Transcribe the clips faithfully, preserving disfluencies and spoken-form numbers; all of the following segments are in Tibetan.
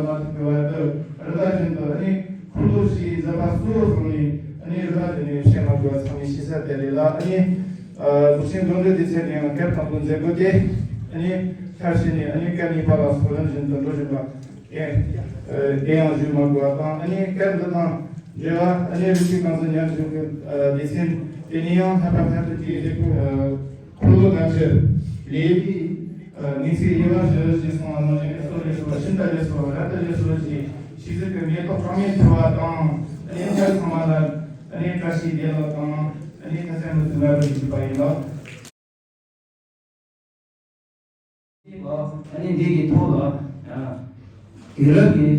ཐུབ་པའི་བར་དུ་རི་དྭགས་བཞིན་དུ་ཨ་ནི་འཁོར་ལོ་བཞིའི་མཛད་པ་གཙོ་བོ་བཟུང་ནས་ཨ་ནི་རི་དྭགས་བཞིན་ནས་བཤད་མ་དགོས་པ་ཚང་མས་ཤེས་གསལ་དེ་རེད་ལ། ཨ་ནི་རྫོགས་ཆེན་མདོ་འགྲེལ་སྡེ་ཚན་དེ་ཡང་སྐབས་དང་པོ་མཛད་སྒོ་དེ་ཨ་ནི་འཆར་གཞི་ནས་ཨ་ནི་སྐབས་གཉིས་པ་ལ་སོགས་ལམ་བཞིན་དུ་འགྲོ་བཞིན་པ། ཨེ། ཨེ་ཡང་ཞུ་མ་དགོས་པ་དང་ཨ་ནི་སྐབས་འདི་དང་འབྲེལ་བ་ཨ་ནི་རིགས་གཅིག་རྐང་འཛིན་ཉམས་བཞིན་གྱི་སྡེ་ཚན་དེ་ནས་ཡང་ལྷག་པར་ལྷག་ཏུ་དེའི་རིགས་འཁོར་ལོ་དང་བཅས་ལས་ཀྱི་ངེས་ཚིག་དབྱེ་བ་བཞི་ཞེས་གསུངས་པ་ནང་བཞིན་ཨེ་སོགས་ལས་སོགས་ཤིན་ཏུ་ལས་སོགས་རབ་ཏུ་ལས་སོགས་ཀྱི་ཤེས་ཚིག་གི་མེ་ཏོག་གྲངས་མེད་འཐུ་བ་དང་ཨ་ནི་མཐར་ཚང་བ་ལ་ཨ་ནི་བཀྲ་ཤིས་བདེ་ལེགས་དང་ཨ་ནི་ཐ་ཚན་མུ་ཏིག་ལ་རོལ་ཞུས་པ་ཡིན་ལ། ཨ་ནི་འདི་གི་ཐོག་ལ་དུས་རབས་ཀྱི་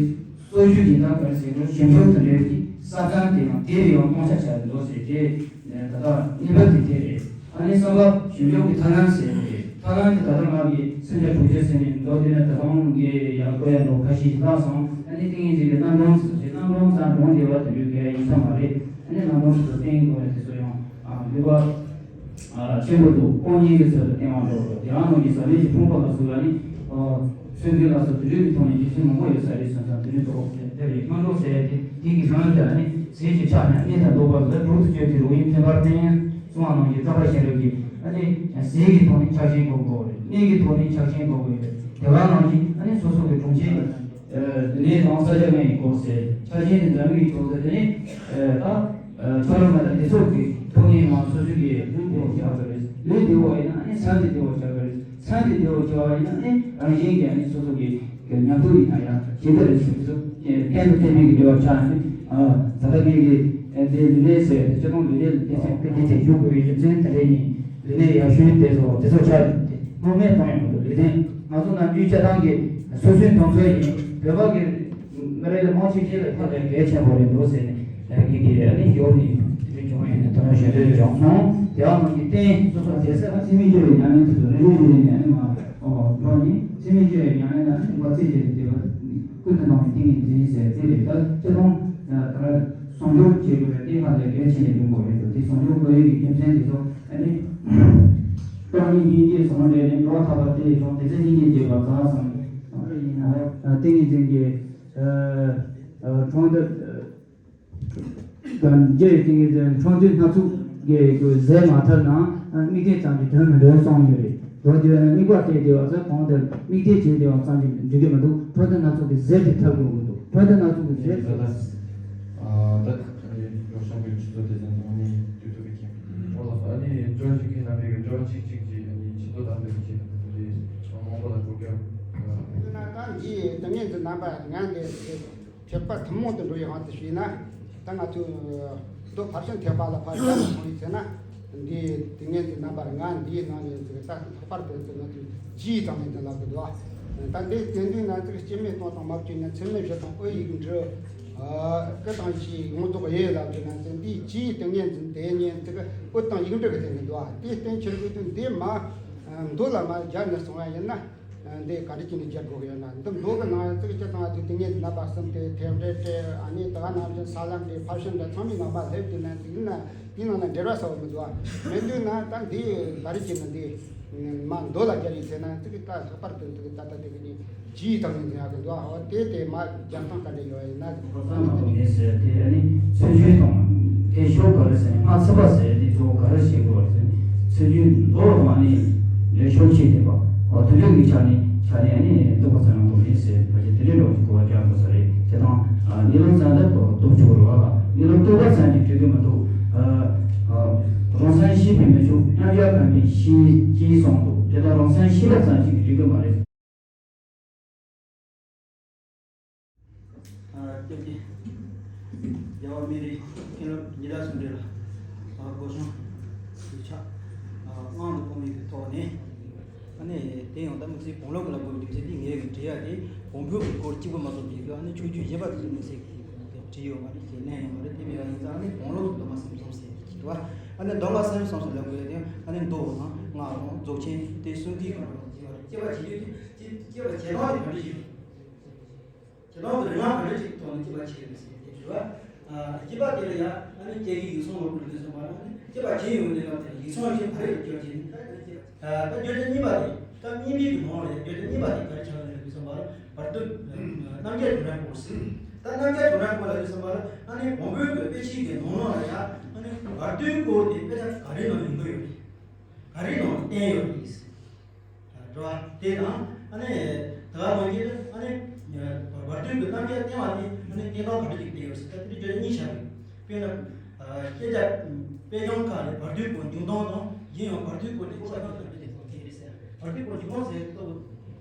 སོ་བཞི་གི་ནང་ག་རེ་ཟེར་དགོས། ཞིབ་འཇུག་དང་འབྲེལ་གྱི་ས་མཚམས་དེ་ཡང་དེ་ལས་ཡང་སྟོང་ཆ་ཆགས་འདུག་ཟེར་ཏེ། ད་ལྟ་གཉིས་པ་དེ་དེ་རེད། ཨ་ནི་གསུམ་པ་ཞིབ་འཇུག་གི་ཐབས་ལམ་ཟེར་ཏེ། ཐབས་ལམ་དེ་ད་ལྟ་ང་གི་སེམས་ཅན་དྲུག་ཅུ་ཟེར་ནས་མདོ་དེ་ནས་ད་དུང་གི་ཡང་བཀོད་ཡ་འགྲོ་ཁ་ཤས་ཤིག་བཏང་སོང་། ཨ་ནི་ཏིང་ངེ་འཛིན་གྱི་རྣམ་གྲངས་ཟེར་ཏེ་རྣམ་གྲངས་ཙམ་སྒྲུང་བདེ་བ་དེ་འདྲའི་ག་ཡིན་ས་མ་རེད། ཨ་ནི་རྣམ་གྲངས་སུ་བསྟན་དགོས་ཡ་དེ་ཚོ་ཡང་ཨ་འདུས་པ། ཆེན་པོ་འདུག་དཀོན་གཉེར་གྱི་ཚུལ་དུ་བསྟན་པ་འགྲོ་རོགས། དེ་ཡང་ནང་གི་ཟབ་ལེགས་ཀྱི་ཕུང་པོ་ལ་སོགས་ལ་ནི། ཚུལ་འདི་ལ་སོགས་དུས་རྒྱུན་གྱི་ཐོག་ནས་རྒྱུ་མཚན་མང་པོ་ཡོད་ས་རེད་ཟེར་ཙང་དེ་ནི་འགྲོ་དེ་རེད། སྔོན་འགྲོ་ཟེར་ཏེ་དེ་གི་སྔོན་དེ་ལ་ནི་ཟས་ཀྱི་ཆ་ནས་གནས་དང་ལྡོག་པ་ལ་གྲོགས་སུ་བཅོས་ཏེ་རོགས་ཡིན་ཐེམ་པར་བསྟན་གསུང་བ་ནང་བཞིན་རྩོམ་པ་གཞན་རབ་ཀྱིས་ཨ་ནི་ཟས་ཀྱི་ཐོག་ནས་ཆགས་ཞེན་འགོག་དགོས་རེད། གནས་ཀྱི་ཐོག་ནས་ཆགས་ཞེན་འགོག་དགོས་རེད། དེ་ག་ནང་བཞིན་ཨ་ནི་སོ་སོ་གི་གྲོང་ཁྱེར། ལུས་ནི་རང་ས་ཆ་ངན་ཡིན་སྐོར་ཟེར། ཆ་ཤས་ནི་འཛམ་བུའི་གྲོང་ཁྱེར་དེ་ནི་ད་ཆ་རོགས་མ་དང་དེ་ཚོ་གི་ཐོག་ནས་མ་སོ་སོ་གི་ལུས་བདེ་བོ་ཆགས་ཀྱི་རེད། ལུས་བདེ་བོ་ཡིན་ན་ཨ་ནི་སེམས་དེ་བདེ་བོ་ཆགས་ཀྱི་རེད། སེམས་དེ་བདེ་བོ་ཆགས་པ་ཡིན་ན་ཨ་ནི་རང་བཞིན་གྱིས་ཨ་ནི་སོ་སོ་གི་ཉམས་རྟོགས་ཡིན་ན་ཡང་ཇི་ལྟར་རེད་ཟེར་དུས་གཏན་དུ་བརྟན་པའི་གི་བདེ་བ་ཆགས་ནས། ད་ལྟ་ངས་ཀྱི་འདི་ལུས་གནས་ཟེར་ཏེ་སྤྱི་དང་ལུས་གནས་ལུས་གནས་ཟེར་ཏེ་དེ་ཞུ་དགོས་པའི་རྒྱུ་མཚན་དེ་འདྲ་ཡིན། ལུས་གནས་ཡག་ཤོས་དེ་ཚོ་དེ་ཚོ་ཆགས་ཡོད་དེ་དངོས་གནས་གཏོང་ཡོང་གི་འདུག་ལུས་གནས་ང་ཚོ་ནམ་རྒྱུན་སྤྱི་བཏང་གི་སོ་སོའི་དོན་ཚོད་ཡིན། བོད་པ་གི་མི་རེ་ལ་མང་ཆེ་ཆེ་ལ་ཐག་ལས་གལ་ཆེན་པོ་རེད་འདུག་ཟེར་ནས་ངས་ཀྱི་རེ་ནི་ཡོད་ནི་དེ་འདྲ་བྱུང་ཡོད་ནས་དོ་སྣང་ཞུ་འདོད་བྱུང་སོང་། དེ་ཡང་ནང་གི་རྟེན་སོ་སོ་དེ་སེམས་ལ་སེམས་མི་སྐྱོ་བའི་མྱ་ངན་དེ་ཚོ་རེ་རེ་རེ་རེ་ནས་ཨ་ནི་མ་འགྲོ་ནི་སེམས་མི་སྐྱོ་བའི་མྱ་ངན་ལ་ནི་མགོ་ཚོད་བྱས་ཏེ་བསྡད་པ། ཀུན་ཏུ་སྣང་བའི་ཏིང་ངེ་འཛིན་ཟེར་དེ་རེད། ད་སྤྱི་དང་ད་ཟུང་འཇུག་བྱེད་དགོས་པའི་ཏིང་ངེ་འཛིན་གལ་ཆེན་པོ་རེད་དོ། དེ་ཟུང་འཇུག་དགོས་ཡོད་ཀྱི་རྒྱུ་མཚན་དེ་ཚོ་ཨ་ནི། སྟོང་ཉིད་སྙིང་རྗེ་ཟུང་འབྲེལ་ནས་འགྲོ་བ་ཐར་པ་དེ་ཡི་གཞུང་དེ་ཚེ་སྙིང་རྗེ་བརྗོད་པ་ཙམ་བསམ་ཡིན་ན། ཏིང་ངེ་འཛིན་གྱི་འཕྲོ་འདི་དང་རྒྱུ་ཡི་ཏིང་ངེ་འཛིན་འཕྲོ་འདུས་སྣ་ཚོགས་ཀྱི་ཟད་མ་ཐར་ན་དམིགས་རྟེན་ཙམ་གྱི་དོན་མི་འགྲུབ་གསུངས་ཡོད་རེད། འགྲོ་དུས་དམིགས་པ་གཏད་བདེ་བ་ཚོ་གང་དུ་དམིགས་གཏད་བྱེད་བདེ་བ་ཙམ་གྱིས་འགྲིག་གི་མི་འདུག་འཕྲོ་འདུས་སྣ་ཚོགས་ཀྱི་ཟད་དེ་ཐར་དགོས་ཀྱི་འདུག་འཕྲོ་འདུས་སྣ་ཚོགས་ཀྱི་ཟད་དེ། ད་ལྟ་ཡོ་བསྲང་གི་ཆུ་ཚོད་དེ་ཚོ་ནང་ནས་དུས་ཐུབ་པའི་ཁྱིམ་གྱི་འཕྲོ་ལ་ཨ་ནི་འབྱོར་ཞིག་གི་རྣམ་པའི་འབྱོར་གཅིག་གཅིག་གི་ཨ་ནི་ཆུ་ཚོད་དང་འདོད་ཀྱི་ཆེད་དུ་དེ་མང་པོ་ལ་གོ་སྐབས། ན་ད་འདིའི་ཏིང་ངེ་འཛིན་རྣམ་པ་ལྔ་འདི་ཐེག་པ་ཐུན་མོང་དུ་འགྲོ་བའི་དབང་དུ་བྱས་ན། ད་ང་ཚོས་མདོ་ཕར་ཕྱིན་ཐེག་པ་ལ་ཕར་བཞག་ནས་མཐོང་བའི་ཚེ་ན། འདིའི་ཏིང་ངེ་འཛིན་རྣམ་པ་ལྔ་འདིའི་ནང་ནས་ཟིག་ད་ལྷག་པར་དུ་ང་ཚོས་ཇི་ལྟ་བུ་ཡིན་ལབ་ཀྱི་འདུག་ད་འདི་དེ་འདུག་ན་ཚིག་སྐྱེ་མེད་སྟོང་དང་མ་བཅོས་ན། ཚད་མེད་བཞི་དང་དབུ་ཡི་གེ་འབྲུ། སྐུ་དང་ཡེ་ཤེས་ཡོངས་རྫོགས་ཡེ་ལབ་ཀྱི་ན་ཚིག་འདིའི་ཇི་ཏིང་ངེ་འཛིན་དེ་ཉིད་ཚིག་དབུ་དང་ཡིག་འབྲུ་གི་སྟེང་གི་འདུག་དེའི་སྟེང་ཁྱེར་དགོས་དུས་འདི་མ་མདོ་ལ་མ་སྦྱར་ནས་སོང་བ་ཡིན་ན། འདི་ག་རེ་བྱས་ནས་སྦྱར་དགོས་ཀྱི་ཡོད་ན། འདི་མདོ་གི་ནང་ཡང་ཚིག་སྤྱི་དང་ཚིག་ཏིང་ངེ་འཛིན་རྣམ་པ་གསུམ་སྟེ་ཐེག་འགྲེལ་སྟེ་ཨ་ནི་ད་ག་ནང་བཞིན་ས་ལམ་སྟེ་ཕར་ཕྱིན་སྟེ་ཚང་མའི་ནང་པ་སླེབས་དུས་ན་ཚིག་ཡིན་ན་དེའི་ནང་ན་འབྲེལ་བ་ཟབ་པོ་མི་འདུག་མི་འདུག་ན་ད་འདི་ག་རེ་བྱས་ནས་འདི་མ་མདོ་ལ་སྦྱར་ཡིན་ཟེར་ན་ཚིག་ད་ལྷག་པར་དུ་ཚིག་ད་ལྟ་དེ་གི་ནི་ཇི་ལྟ་བུ་ཡིན་ཟེར་ཡག་གི་འདུག་འོ་དེ་དེ་མ་སྦྱར་སྟངས་ག་འདྲ་ཡོད་ཡིན་ན། ཁོ་ས་མ་གཏོགས་མེད་ཟེར་དེ་ཨ་ནི་ཚུལ་འཆོས་དང་དེ་ཤོག་ག་རེ་ཟེར་ན་སྔགས་ཚིག་པ་ཟེར་དེ་གཙོ་བོ་ག་རེ་བྱེད་དགོས་པ་ཟེར་ན་ཚུལ་འཆོས་མདོ་དང་ཨ་ནི་ལས་ཤོག་ཆེ་ལྡན་པ་འོ་དེ་འདྲ་གི་ཆ་ནས་ཆ་ནས་ཨ་ནི་འདུག་པ་ཙམ་ཡང་གོ་མེད་ཟེར་བ་ཞིག་དེ་འདྲའི་འདྲ་བ་ཞིག་གོ་བ་རྒྱག་དགོས་ས་རེད། དེ་དང་ཨ་གཉིད་ལམ་ཙམ་ལ་འདུག་ཆོག་རེད་བ། གཉིད་ལམ་ལྟོགས་པ་ཙམ་གྱིས་འགྲིག་གི་མི་འདུག་ཨ་ཨ་རང་སེམས་ཤེས་པས་མི་ཆོག་སྙམ་བྱ་གང་གིས་ཤེས་ཅེས་གསུངས་འདུག་དེ་དང་རང་སེམས་ཤེས་པ་ཙམ་གྱིས་འགྲིག་གི་མ་རེད། ཨ་སྐྱབས་རྗེ་རྒྱལ་བ་སྨན་རིའི་མཁན་སློབ་ཉི་ཟླ་ཟུང་འབྲེལ་ལ་ཨ་སྒོ་བྱང་གི་ཕྱག་ཨ་དབང་དུ་བསྐུར་མི་གི་ཐོག་ནས། ཨ་ནི་དེ་ཡང་ད་དམིགས་བསལ་བོང་ལོ་གི་ལ་འགོ་རྒྱུ་མཚན་དེ་ངས་གི་བྲིས་ཡ་དེ་བོང་བུ་གི་སྐོར་གཅིག་པུ་མ་གཏོགས་མེད་ཀྱི། ཨ་ནི་ཆོས་བརྒྱུད་གཞན་པ་དེ་ཚོ་དམིགས་བསལ་གི་བྲིས་ཡོད་མ་རེད། ཞེས་ནས་ཡོད་མ་རེད། དེ་མེད་པ་ཡིན་ཙང་ཨ་ནི་བོང་ལོ་གི་མདོ་སྔགས་གསུམ་གསུམ་ཟེར་གྱི་འདུག་ཨ་ནི་མདོ་སྔགས་གསུམ་གསུམ་ཟེར་ལབ་དགོས་ཡ་དེ་ཨ་ནི་མདོ་དང་སྔགས་དང་རྫོགས་ཆེན་དེ་གསུམ་གྱི་སྐོར་ལ་བྱེད་པ་རེད། དཔྱད་པ་བྱེད་རྒྱུ་དེ་དཔྱད་པ་བྱེད་སྟངས་དེ་ག་འདྲ་ཞིག་རེད། བྱེད་སྟངས་དེ་རིག་སྔགས་ག་འདྲ་ཞིག་ཐོག་ནས་དཔྱད་པ་བྱེད་ཡོད་ཟེར་ཏེ་དྲི་བ། ཨ་དཔྱད་པ་དེ་ལ་ཡང་ཨ་ནི་སྐྱེ་རྒའི་ཡིག་ཚང་ལོ་ཀུན་ནས་གསུངས་པ་ལ་ཨ་ནི་དཔྱད་པ་བྱེད་ཡོང་དུས་སྐབས་དེར་ཡིག་ཚང་བཞི་ཕ་རེ་ལ་བསྒྱུར་བྱས་ནས་ཨ་ནི་དཔྱད་པ་ད་བསྒྱུར་བྱ་གཉིས་པ་དེ། ད་གཉིས་པའི་གི་ནང་ལ་ཡང་བརྡ་དོན་གཉིས་པ་དེ་ག་རེ་ཆགས་ཡོད་ལབ་དུས་ཙམ་པ་ལ་བར་དོ་རྣམ་བཅད་དོན་རང་པོ་ཟེར། ད་རྣམ་བཅད་དོན་རང་པོ་ལབ་དུས་ཙམ་པ་ལ་ཨ་ནི་བོང་བུའི་གི་དཔེ་ཆའི་གི་ནང་ལོགས་ལ་ཡང་ཨ་ནི་བར་དོའི་སྐོར་དེ་དཔེ་ཆ་ག་རེའི་ནང་ཡོང་གི་ཡོད་རེད། ག་རེའི་ནང་བསྟན་ཡོད་རེད། རེད་བ། དེ་དང་ཨ་ནི་ད་ག་ནང་བཞིན་ཨ་ནི་བར་དོའི་གི་རྣམ་བཅད་བསྟན་པ་དེ་ཨ་ནི་བསྟན་སྟངས་ག་འདྲ་ཞིག་བསྟན་ཡོད་ཟེར། ད་དེ་འདྲ་བརྗོད་གཉིས་བྱ་རེད། དཔེར་ན། སྐད་ཆ། དཔེ་རྐྱང་ཁག་ལས་བར་དོའི་སྐོར་འབྱུང་སྟངས་དང་གཞན་ཡང་བར་དོའི་སྐོར་དེ་ཆ་ཚང་དང་དེ་དེ་རེད་ཟེར། བར་དོའི་སྐོར་འབྱུང་སྟངས་ཟེར་ཏོ།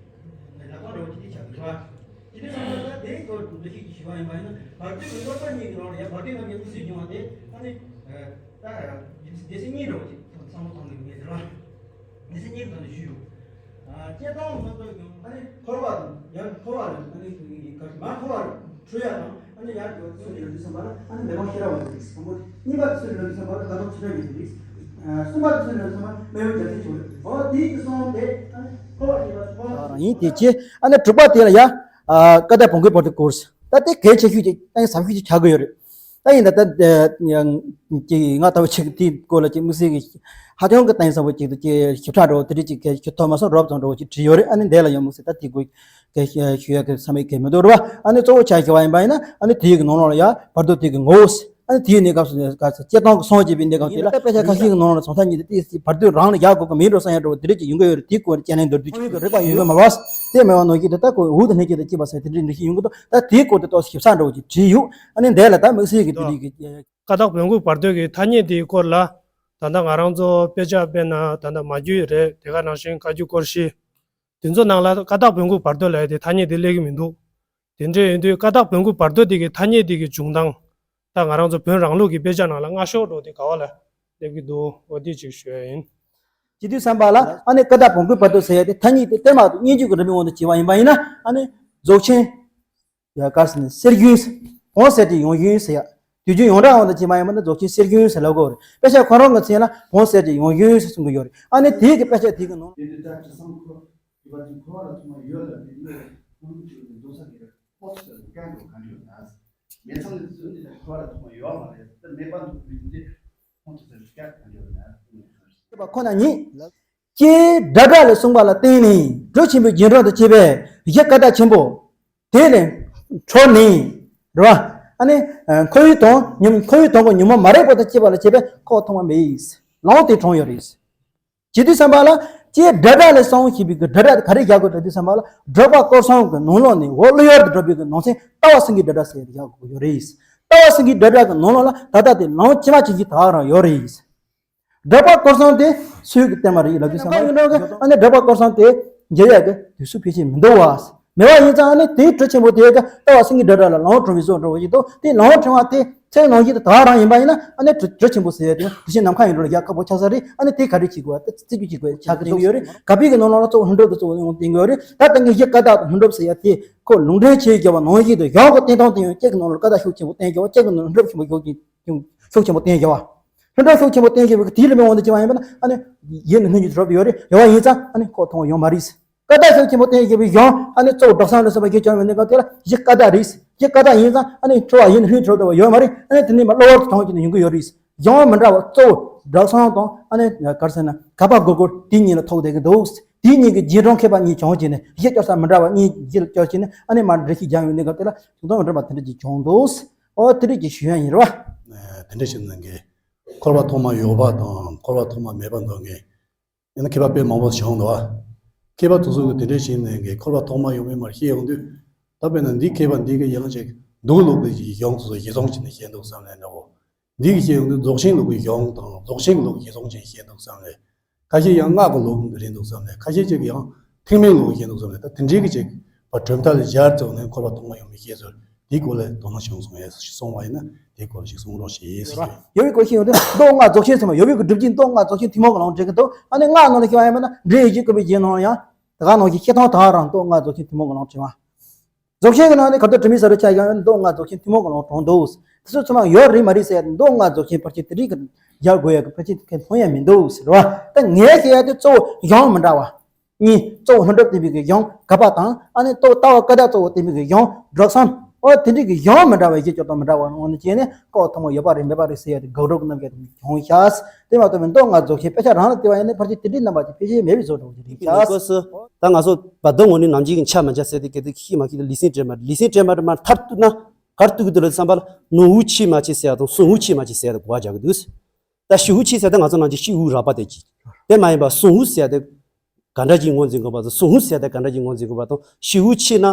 ལ་ཀ་འདྲ་བོ་ཅི་དེ་ཆགས་ཀྱི་རེད་བ། དེ་དུས་ཙམ་པ་ད་དེའི་སྐོར་འགྲེལ་བཤད་ཅིག་ཞུས་པ་ཡིན་པ་ཡིན་ན་བར་དོའི་སྐོར་ལོག་པ་གཉིས་ཀྱི་ནང་ལ་ཡང་བར་དོའི་རྣམ་བཅད་དམིགས་བསལ་འབྱུང་བ་དེ་ཨ་ནི། ད་སྡེ་ཚན་གཉིས་འདྲ་བོ་ཅིག་བསམ་བློ་གཏོང་དགོས་ངེས་རེད་བ། སྡེ་ཚན་གཉིས་ཙམ་དུ་ཞུས་ཡོད། སྐྱེ་སྟངས་མ་གཏོགས་ཀྱང་ཨ་ནི་འཁོར་བ་དང་ཡང་འཁོར་བ་ལ་ཨ་ནི་ག་མ་འཁོར་བ་ལ་འཁྲུལ་ཡ་དང་ཨ་ནི་ཡར་འགྲོ་ཚུལ་ལ་འདུག་བསམ་པ་ལ་ཨ་ནི་མེ་ལོང་ཤེས་རབ་དབང་ཕྱུག་རེད། དང་པོ་གཉིས་པ་ཚུལ་ལ་འདུག་བསམ་པ་ལ་ད་དུང་ཆུ་ཕྲན་གྱི་རེད། གསུམ་པ་ཚུལ་ལ་འདུག་བསམ་པ་ལ་མེས་དབོན་རྒྱལ་མཚན་མཆོག་རེད། འོ་དེའི་གི་གསུམ་དེ་ཨ་ནི་འཁོར་བ་ཤེས་པ་འཁོར་བ་རང་ཡིན། དེ་རྗེས་ཨ་ནི་དྲུག་པ་དེ་ལ་ཡ། ཀ་དག་བོང་གུའི་བར་དོའི་སྐོར། ད་དེ་གལ་ཆེ་ཤོས་ཅིག་ཨ་ནི་ཟབ་ཤོས་ཅིག་ཆགས་ཀྱི་ཡོད་རེད། ད་ཡིན་ད་ལྟ་ཅིག་ང་ལྟ་བུ་ཅིག་དེའི་སྐོར་ལ་ཅིག་དམིགས་བསལ་གྱི་ཧ་ཅང་གི་ཏན་ཟབ་པོ་ཅིག་ཏུ་ཅིག་ཞིབ་ཕྲ་འདྲ་བོ་དེ་འདྲ་ཅིག་གལ་ཞིབ་ཐོབ་མ་སོང་། རོབ་ཙམ་འདྲ་བོ་ཅིག་བྲིས་ཡོད་རེད། ཨ་ནི་འདས་ལ་ཡང་དམིགས་བསལ་ད་དེ་དགོས་གལ་ཞུ་ཡ་གི་བསམ་ཡས་གལ་མི་འདུག་རེད་བ། ཨ་ནི་གཙོ་བོ་ཆ་བཞག་པ་ཡིན་པ་ཡིན་ན་ཨ་ནི་དེའི་གི་ནང་ལོགས་ལ་ཡ་བར་དོ་དེ་གི་ངོ་བོ། ཨ་ནི་དེའི་གནས་སྐབས་སུ་སྐབས་སུ་སྐྱེ་སྟངས་ཀྱི་སོང་བྱས་པའི་གནས་སྐབས་དེ་ལ་དཔེ་ཆ་ཁ་ཤས་ཀྱི་ནང་ལ་བྱང་ཐབས་གཉིས་དེ་ཏོག་ཙམ་བར་དོ་རང་ལ་ཡག་དགོས་ཀྱི་མིན་འགྲོ་བསམ་ཡ་འདྲ་བོ་དེ་འདྲ་ཅིག་ཡོང་གི་ཡོད་རེད། དེའི་སྐོར་དཔྱད་གླེང་མདོར་བསྡུས་ཅིག་རིག་པ་ཡོད་མེད་མ་རེད་བ། དེ་མེད་པ་ནང་བཞིན་དེ་ལྟ་བུ་འུ་དང་ནི་སྐྱེ་དང་སྐྱེས་པ་ཟེར་དེ་འདྲའི་འགྲེལ་བཤད་ཡོང་གི་འདུག་ད་དེའི་སྐོར་དེ་ཏོག་ཙམ་ཞིབ་ཚགས་འདྲ་བོ་ཅིག་བྲིས་ཡོད། ཨ་ནི་འདས་ལ་ད་དམིགས་བསལ་གྱི་དེ་འདྲའི་གི་ཀ་དག་བོན་སྐུའི་བར་དོ་གི་ཐ་སྙད་དེའི་སྐོར་ལ་ད་ལྟ་ང་རང་ཚོ་དཔེ་ཆ་དཔེར་ན་ད་ལྟ་མ་རྒྱུད་རེད། དེ་ག་ནང་བཞིན་བཀའ་འགྱུར་སྐོར་བཞི། དེ་ཚོ་ནང་ལ་ཀ་དག་བོན་སྐུའི་བར་དོ་ལབ་ཡ་དེ་ཐ་སྙད་དེ་སླེབས་ཀྱི་མི་འདུག་དེ་འདྲ་ཡིན་དུས་ཀ་དག་བོན་སྐུའི་བར་དོ་དེ་གི་ཐ་སྙད་དེ་གི་འབྱུང་སྟངས། ད་ང་རང་ཚོ་བོན་རང་ལུགས་ཀྱི་དཔེ་ཆ་ནང་ལ་སྔ་ཤོས་འདྲ་བོ་དེ་ག་བ་ལ་སླེབས་ཀྱི་འདུག་འོ་དེ་ཅིག་ཞུ་ཡ་ཡིན། བྱེད་དུས་ཙམ་པ་ལ་ཨ་ནི་ཀ་དག་བོན་སྐུའི་བར་དོ་ཟེར་ཡ་དེ་ཐ་སྙད་དེ་བསྟན་པ་དང་སྙན་བརྒྱུད་ཀྱི་རིམ་པའི་དབང་དུ་བྱས་པ་ཡིན་པ་ཡིན་ན་ཨ་ནི་རྫོགས་ཆེན། ཡ་ག་ཟེར་ནས་གསེར་རྒྱུན་ཟེར། བོན་གསེར་གྱི་ཡང་རྒྱུན་ཟེར་ཡ། དུས་རྒྱུན་ཡོངས་གྲགས་དབང་དུ་བྱས་པ་ཡིན་པ་ན་རྫོགས་ཆེན་གསེར་རྒྱུན་ཟེར་ལབ་ཀྱི་ཡོད་རེད། དཔེ་ཆ་ཁོ་རང་གི་མཚན་ལ་བོན་གསེར་གྱི་ཡང་རྒྱུན་ཟེར་གསུང་གི་ཡོད་རེད། ཨ་ནི་དེའི་གི་དཔེ་ཆ་དེ་གི་ནང་། དེ་དུས་ད་དྲི་བསམ་ཁོ་དྲི་བ་དེ་འཁོར་བ་ལ་ཐོག་མ་ཡོད་ལ་དེ་ནི་ཁོང་ཚོས་འདུག་ས་གི་ཕོགས་སུ་བཀལ་འགྲོ་ག་འདྲ་ཡོད་ན། མེད་ཚང་ནི་ཚུལ་འདི་ལ་འཁོར་བ་ལ་ཐོག་མ་ཡོད་མ་རེད། དེ་མེད་པ་འདུག་མི་འདི་ཁོང་ཚོས་བཀལ་ག་འདྲ་ཡོད་ན། ཁོ་ན་ཉིད། ཀྱེ་སྒྲ་སྒྲ་ལས་གསུངས་པ་ལ་བརྟེན་ནས་འགྲོས་ཆེན་པོའི་རྗེས་འབྲང་དུ་བྱས་པའི་གཞི་ཀ་དག་ཆེན་པོ། དེ་ལས་འཕྲོས་ནས། རེད་བ། ཨ་ནི། འཁོར་བའི་དོན་ཉོན་འཁོར་བའི་དོན་གོ་ཉོན་མོངས་མ་རིག་པ་དང་བཅས་པ་ལ་བྱས་པས་ཁོ་ཐོག་མ་མེད། ལམ་དེ་དྲངས་ཡོད་རེད། བྱེད་དུས་ཙམ་པ་ལ་ཀྱེ་སྒྲ་སྒྲ་ལས་གསུངས་ཞེས་པའི་གི་སྒྲ་སྒྲ་ག་རེ་རྒྱག་དགོས་འགྲོ་དུས་ཙམ་པ་ལ་སྒྲོག་པ་སྐོར་གསུམ་གྱི་ནང་ལོགས་ནས་འོག་ཀླུ་ཡུལ་དུ་སྒྲོག་པའི་གི་ནང་ཚན་ལྟ་བ་སེང་གེའི་སྒྲ་སྒྲ་ཟེར་རྒྱག་དགོས་ཡོད་རེད། ལྟ་བ་སེང་གེའི་སྒྲ་སྒྲ་གི་ནང་ལོགས་ལ་ད་ལྟ་དེ་ལམ་ཇི་མ་ཇི་བཞིན་དག་རང་ཡོད་རེད། སྒྲོག་པ་སྐོར་གསུམ་དེ་སུས་ཀྱིས་བསྟན་པ་རེད་ལབ་དུས་ཙམ་པ་ཡིན་ནོ་གི་ཨ་ནི་སྒྲོག་པ་སྐོར་གསུམ་དེ་འཇལ་ཡག་གི་དུས་སུ་ཕལ་ཆེར་མི་འདུག་བ། མེད་པ་ཡིན་ཙང་ཨ་ནི་དེའི་གྲུ་ཆེན་པོ་དེ་གི་ལྟ་བ་སེང་གེའི་སྒྲ་སྒྲ་ལ་ལམ་དྲངས་པའི་བཟོ་འདྲ་བོ་ཞིག་འདུག་དེ་ལམ་དྲངས་པ་དེ་ཚེ་ནང་བཞིན་དུ་དག་རང་ཡིན་པ་ཡིན་ན་ཨ་ནི་གྲུ་གྲུ་ཆེན་པོ་ཟེར་ཡ་དེ་གྲུ་ཆེན་ནམ་མཁའ་ཡིན་འགྲོ་ལ་རྒྱག་ཁག་པོ་ཆགས་ས་རེད། ཨ་ནི་དེ་ག་རེ་བྱེད་དགོས་བ་དེ་རྩིས་རྒྱུ་བྱེད་དགོས་ཆགས་ཀྱི་འདུག་ཡོད་རེད། ག་པའི་གི་ནང་ལོགས་ལ་གཙོ་བོ་ལྷུན་གྲུབ་དེ་གཙོ་བོ་ཡོང་བསྟན་གྱི་ཡོད་རེད། ད་ལྟ་ངས་གཞི་ཀ་དག་དང་ལྷུན་གྲུབ་ཟེར་ཡ་དེ་ཁོ་ལུང་འདྲེན་བྱེད་རྒྱུ་བ་ནང་བཞིན་དུ་ཡང་གི་བསྟན་སྟངས་དེ་ཡང་གཅིག་གི་ནང་ལ་ཀ་དག་ཤུགས་ཆེན་པོ་བསྟན་རྒྱུ་བ་གཅིག་གི་ནང་ལ་ལྷུན་གྲུབ་ཆེན་པོ་ཡོད་ཀྱི། ཤུགས་ཆེན་པོ་བསྟན་རྒྱུ་བ། ལྷུན་གྲུབ་ཤུགས་ཆེན་པོ་བསྟན་རྒྱུ་བ་གི་དེའི་རིམ་པའི་དབང་དུ་བྱས་པ་ཡིན་པ་ན་ཨ་ནི། ཡིད་ནི་སྣོད་བཅུད་དུ་གྲུབ་ཡོད་རེད། ཡོད་པ་ཡིན་ཙང་ཨ་ནི་ཁོ་མཐོང་བ་ཡོད་མ་རེད། ཀ་དག་ཤུགས་ཆེན་པོ་བསྟན་རྒྱུ་བའི་གཞུང་ཨ་ནི་གཙོ་བོ་སྒྲོག་སེམས་ལ་སོགས་པ་བརྒྱད་ཅུ་ཡོད་ནི་ག་དེ་ལ་གཞི་ཀ་དག་རེད། གཞི་ཀ་དག་ཡིན་ཙང་ཨ་ནི་འཕྲོ་བ་ཡིད་ནི་སྣོད་བཅུད་དུ་གྲུབ་ཡོད་མ་རེད། ཨ་ནི་དེ་ནི་མ་གློ་བུར་དུ་བྱུང་གི་ནི་ཡོང་གི་ཡོད་རེད། གཞུང་མི་འདྲ་བ་གཙོ་བོ་སྒྲོག་སེམས་དང་ཨ་ནི་ག་རེ་ཟེར་ན་ག་པ་སྒོར་སྒོར་དེ་གཉིས་ལ་ཐུག་བསྡད་ཀྱི་འདུག་དེ་གཉིས་ཀྱི་རྗེས་འབྲང་མཁས་པ་གཉིས་བྱུང་བྱས་ནས་གཞི་སྐྱོར་ས་མི་འདྲ་བ་གཉིས་གཞི་ལ་སྐྱོར་བྱས་ནས་ཨ་ནི་མར་འགྲེལ་བཤད་རྒྱག་ཡོད་ནི་ག་དེ་ལ་ཞུགས་སྟངས་མི་འདྲ་བ་དེ་འདྲ་ཅིག་བྱུང་འདུག་ཨོ་དེ་འདྲ་ཅིག་ཞུ་ཡ་ཡིན་རེད་བ། དེ་འདྲ་ཞིག་ནང་གི་འཁོར་བ་ཐོག་མ་ཡོད་པ་དང་འཁོར་བ་ཐོག་མ་མེད་པ་འདོད་མཁན། ཡང་ན་མཁས་པ་དཔེ་མང་པོ་བྱུང་འདུག་བ། མཁས་པ་དེ་ཚོ་གིས་དེ་འདྲའི་བྱས་ནས་ཀྱི་འཁོར་བ་ཐོག་མ་ཡོད་མེད་མར་བཤད་ཡོང་དུས། ད་དཔེར་ན་འདི་མཁས་པ་འདི་གི་ཡང་ཅིག་མདོ་ལུགས་ཀྱི་གཞུང་དེ་ཚོ་གཞི་བཟུང་བྱས་ནས་བཤད་འདུག་བསམ་ནས་འདྲ་བོ། འདི་གི་བཤད་ཡོང་དུས་རྫོགས་ཆེན་ལུགས་ཀྱི་གཞུང་དང་རྫོགས་ཆེན་གྱི་ལུགས་ཀྱི་གཞི་བཟུང་བྱས་བཤད་འདུག་བསམ་ནས། ཁ་ཤས་ཡང་སྔགས་ཀྱི་ལུགས་རེད་འདུག་བསམ་ནས། ཁ་ཤས་ཅིག་ཡང་ཐེག་དམན་ལུགས་བཤད་འདུག་བསམ་ནས། ད་དེ་འདྲའི་གི་ཅིག་པ་གྲུབ་མཐའ་ལ་སྦྱར་བཙུགས་ནས་འཁོར་བ་ཐོག་མ་ཡོད་མེད་བཤད་ཚུལ་འདིའི་སྐོར་ལ་དོ་སྣང་བྱུང་སོང་ཡས་གསུངས་པ་ཡིན་ན་དེའི་སྐོར་ལ་ཞིག་གསུང་རོགས་ཞེས་ཟེར་གྱི་ཡོད། ཡོད་པའི་སྐོར་ཞིག་ཡོང་དུས་མདོ་སྔགས་རྫོགས་ཆེན་ཚང་མ་ཡོད་པའི་གི་སྒྲུབ་བྱེད་མདོ་སྔགས་རྫོགས་ཆེན་ཐུན་མོང་གི་ལམ་འགྲེལ་གྱི་འདུག་ཨ་ནི་སྔགས་ནང་ལ་ཞུགས་པ་ཡིན་པ་ན་འགྲེལ་ཡོད་ཀྱི་སྐབས་པའི་རྗེས་ནང་ཡང་དེ་ག་ནང་བཞིན་བཤད་སྟངས་དག་རང་མདོ་སྔགས་རྫོགས་ཆེན་ཐུན་མོང་གི་ལམ་དྲངས་པ། རྫོགས་ཆེན་གྱི་ནང་ནས་ག་དུས་དྲི་མེད་ས་རུ་ཆ་བཞག་ཡང་མདོ་སྔགས་རྫོགས་ཆེན་ཐུན་མོང་གི་ལམ་དྲངས་འདུག་དེ་ཚོ་ཚང་མ་ཡོད་རེད་མ་རེད་ཟེར་མདོ་སྔགས་རྫོགས་ཆེན་ཕལ་ཆེར་དེ་རིགས་ཀྱི་སྦྱར་དགོས་ཡ་གི་ཕལ་ཆེར་མཐོང་ཡ་མི་འདུག་ཟེར་བ། ད་ངས་བཤད་ཡ་དེ་གཙོ་བོ་གཞུང་མི་འདྲ་བ་གཉིས། གཙོ་བོ་ལྷུན་གྲུབ་བསྟན་པའི་གི་གཞུང་ག་པ་དང་ཨ་ནི་གཙོ་བོ་ལྟ་བ་ཀ་དག་གཙོ་བོ་བསྟན་པའི་གི་གཞུང་སྒྲོག་སེམས། ཨོ་དེ་འདྲའི་གི་ཡང་མི་འདྲ་བའི་གཞི་སྐྱོ་དང་མི་འདྲ་བ་འོང་ནས་བྱས་ནས་སྐབས་ཐོག་མ་ཡོད་པ་རེད་མེད་པ་རེད་ཟེར་ཡ་དེ་དགག་སྒྲུབ་རྣམ་བཞག་དེ་བྱུང་ཤག་དེ་མ་གཏོགས་མི་མདོ་སྔགས་རྫོགས་ཆེན་དཔེ་ཆ་རང་ལ་བལྟས་པ་ཡིན་ན་ཕལ་ཆེར་དེ་འདྲའི་རྣམ་པ་ཅིག་ཕལ་ཆེར་མེད་པའི་བཟོ་འདྲ་བོ་ཅིག་རེད་ཤག་སྐབས་སུ་ད་ང་ཚོ་བར་དོ་ངོ་ནས་ནམ་རྒྱུན་གྱི་ཆ་མ་འཇལ་ཟེར་དེ་གལ་ཏེ་ཤི་མ་ཤི་དེ་ལུས་སེམས་བྲལ་མ་ལུས་སེམས་བྲལ་མ་བྲལ་མ་མཐར་གཏུགས་ན་གར་གཏུགས་ཀྱི་འདུག་ལ་བསམ་པ་ལ་ནོར་བུ་ཆེ་མ་ཆེ་ཟེར་ཡ་དང་སོང་བུ་ཆེ་མ་ཆེ་ཟེར་ཡ་དང་གོ་བ་རྒྱག་གི་འདུག་ད་ཤི་བོ་ཆེ་ཟེར་ཏེ་ང་ཚོ་ནང་གི་ཤི་བོ་རགས་པ་དེ་གཅིག་དེ་མ་ཡིན་པ་སོང་བོ་ཟེར་ཏེ་ག་འདྲ་ཅིག་ངོས་འཛིན་དགོས་པ་དང་སོང་བོ་ཟེར་ཏེ་ག་འདྲ་ཅིག་ངོས་འཛིན་དགོས་པ་དང་ཤི་བོ་ཆེ་ན་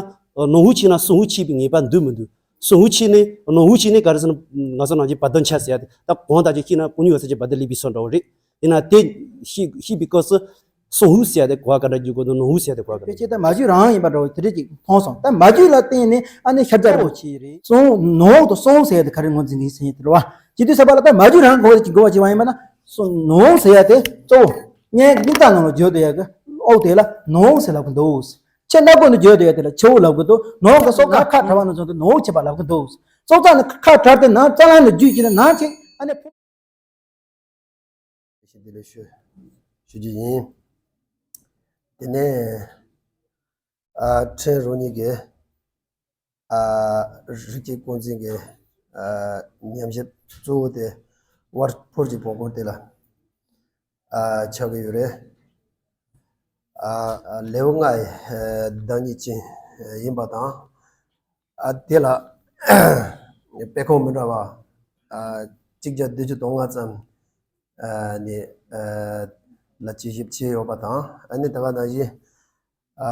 ནོར་བུ་ཆེ་ན་སོང་བོ་ཆེ་བའི་ངེས་པ་འདུག་མི་འདུག་སོང་བོ་ཆེ་ནི་ནོར་བུ་ཆེ་ནི་ག་རེ་ཟེར་ན་ང་ཚོ་ནང་གི་བར་དོ་འཆའ་ཟེར་ཏེ་ད་གོང་དག་ཅིག་ཤི་ན་ཀུ་ཉུ་ཡོད་ས་ཅིག་བར་དོ་ལེགས་པའི་སོ་འདྲ་བོ་རེད། དེ་ན་དེ་ཤི་ཤི་བའི་སྐབས་སུ་སོང་བོ་ཟེར་ཏེ་གོ་བ་ག་འདྲ་རྒྱུ་དགོས་འདུག་ནོར་བུ་ཟེར་ཏེ་གོ་བ་ག་འདྲ་ཕལ་ཆེར་ད་མ་རྒྱུད་རང་ཡིན་པ་འདྲ་བོ་དེ་འདྲ་ཅིག་མཐོང་སོང་ད་མ་རྒྱུད་ལ་བརྟེན་ནས་ཨ་ནི་ཤར་རྒྱག་རོགས་བྱས་རེད་སོང་ནོར་དང་སོང་ཟེར་ཏེ་ག་རེ་ངོས་འཛིན་གྱི་ཟིན་ཡིན་དེ་རེད་བ། བྱེད་དུས་ས་པ་ལ་ད་མ་རྒྱུད་རང་གོ་བ་ཅིག་གོ་བ་ཅིག་བ་ཡིན་པ་ན་སོང་ནོར་ཟེར་ཡ་དེ་གཙོ་བོ་སྙན་སྙན་རྩ་ནང་ལ་བརྗོད་དེ་ཡ་གི་ཨོ་དེ་ལ་ནོར་ཟེར་ལབ་གི་འདུག་ཆེ་སྣ་ཀོ་ནས་བརྗོད་དེ་ཡ་དེ་ལ་ཆེ་བོ་ལབ་གི་འདུག་ནོར་གི་སོ་ཁ་ཁ་བྲལ་བ་ནང་བཟུང་སྟེ་ནོར་ཆེ་བ་ལབ་གི་འདུག་སོ་ཙག་ནི་ཁ་བྲལ་ཏེ་ནང་རྩ་ལམ་ནས་རྒྱུད་ཀྱི་ནང་ཆེ་ཨ་ནི། ཞེས་འདི་ལས་ཞུ་ཞུ་རྒྱུ་ཡིན། དེ་ནས་ཨ་ཕྲན་རང་ཉིད་ཀྱི་ཨ་རིགས་ཀྱི་ཀུན་འཛིན་གྱི་ཨ་ཉམས་ཞིབ་གཙོ་བོ་དེ་ཝར་ཕོར་གྱི་བོན་སྐོར་དེ་ལ་ཨ་ཆགས་ཀྱི་ཡོད་རེད། ཨ་ལེའུ་ལྔ་ཡི་བདག་ཉིད་ཅན་ཡིན་པ་དང་། ཨ་དེ་ལ་དཔེ་ཁོང་མི་འདྲ་བ་ཨ་གཅིག་བརྒྱ་བདུན་ཅུ་དོན་ལྔ་ཙམ་ཨ་ནས་ཨ་ལ་དཔྱད་ཞིབ་བྱས་ཡོད་པ་དང་ཨ་ནི་ད་ག་ནང་བཞིན་ཨ་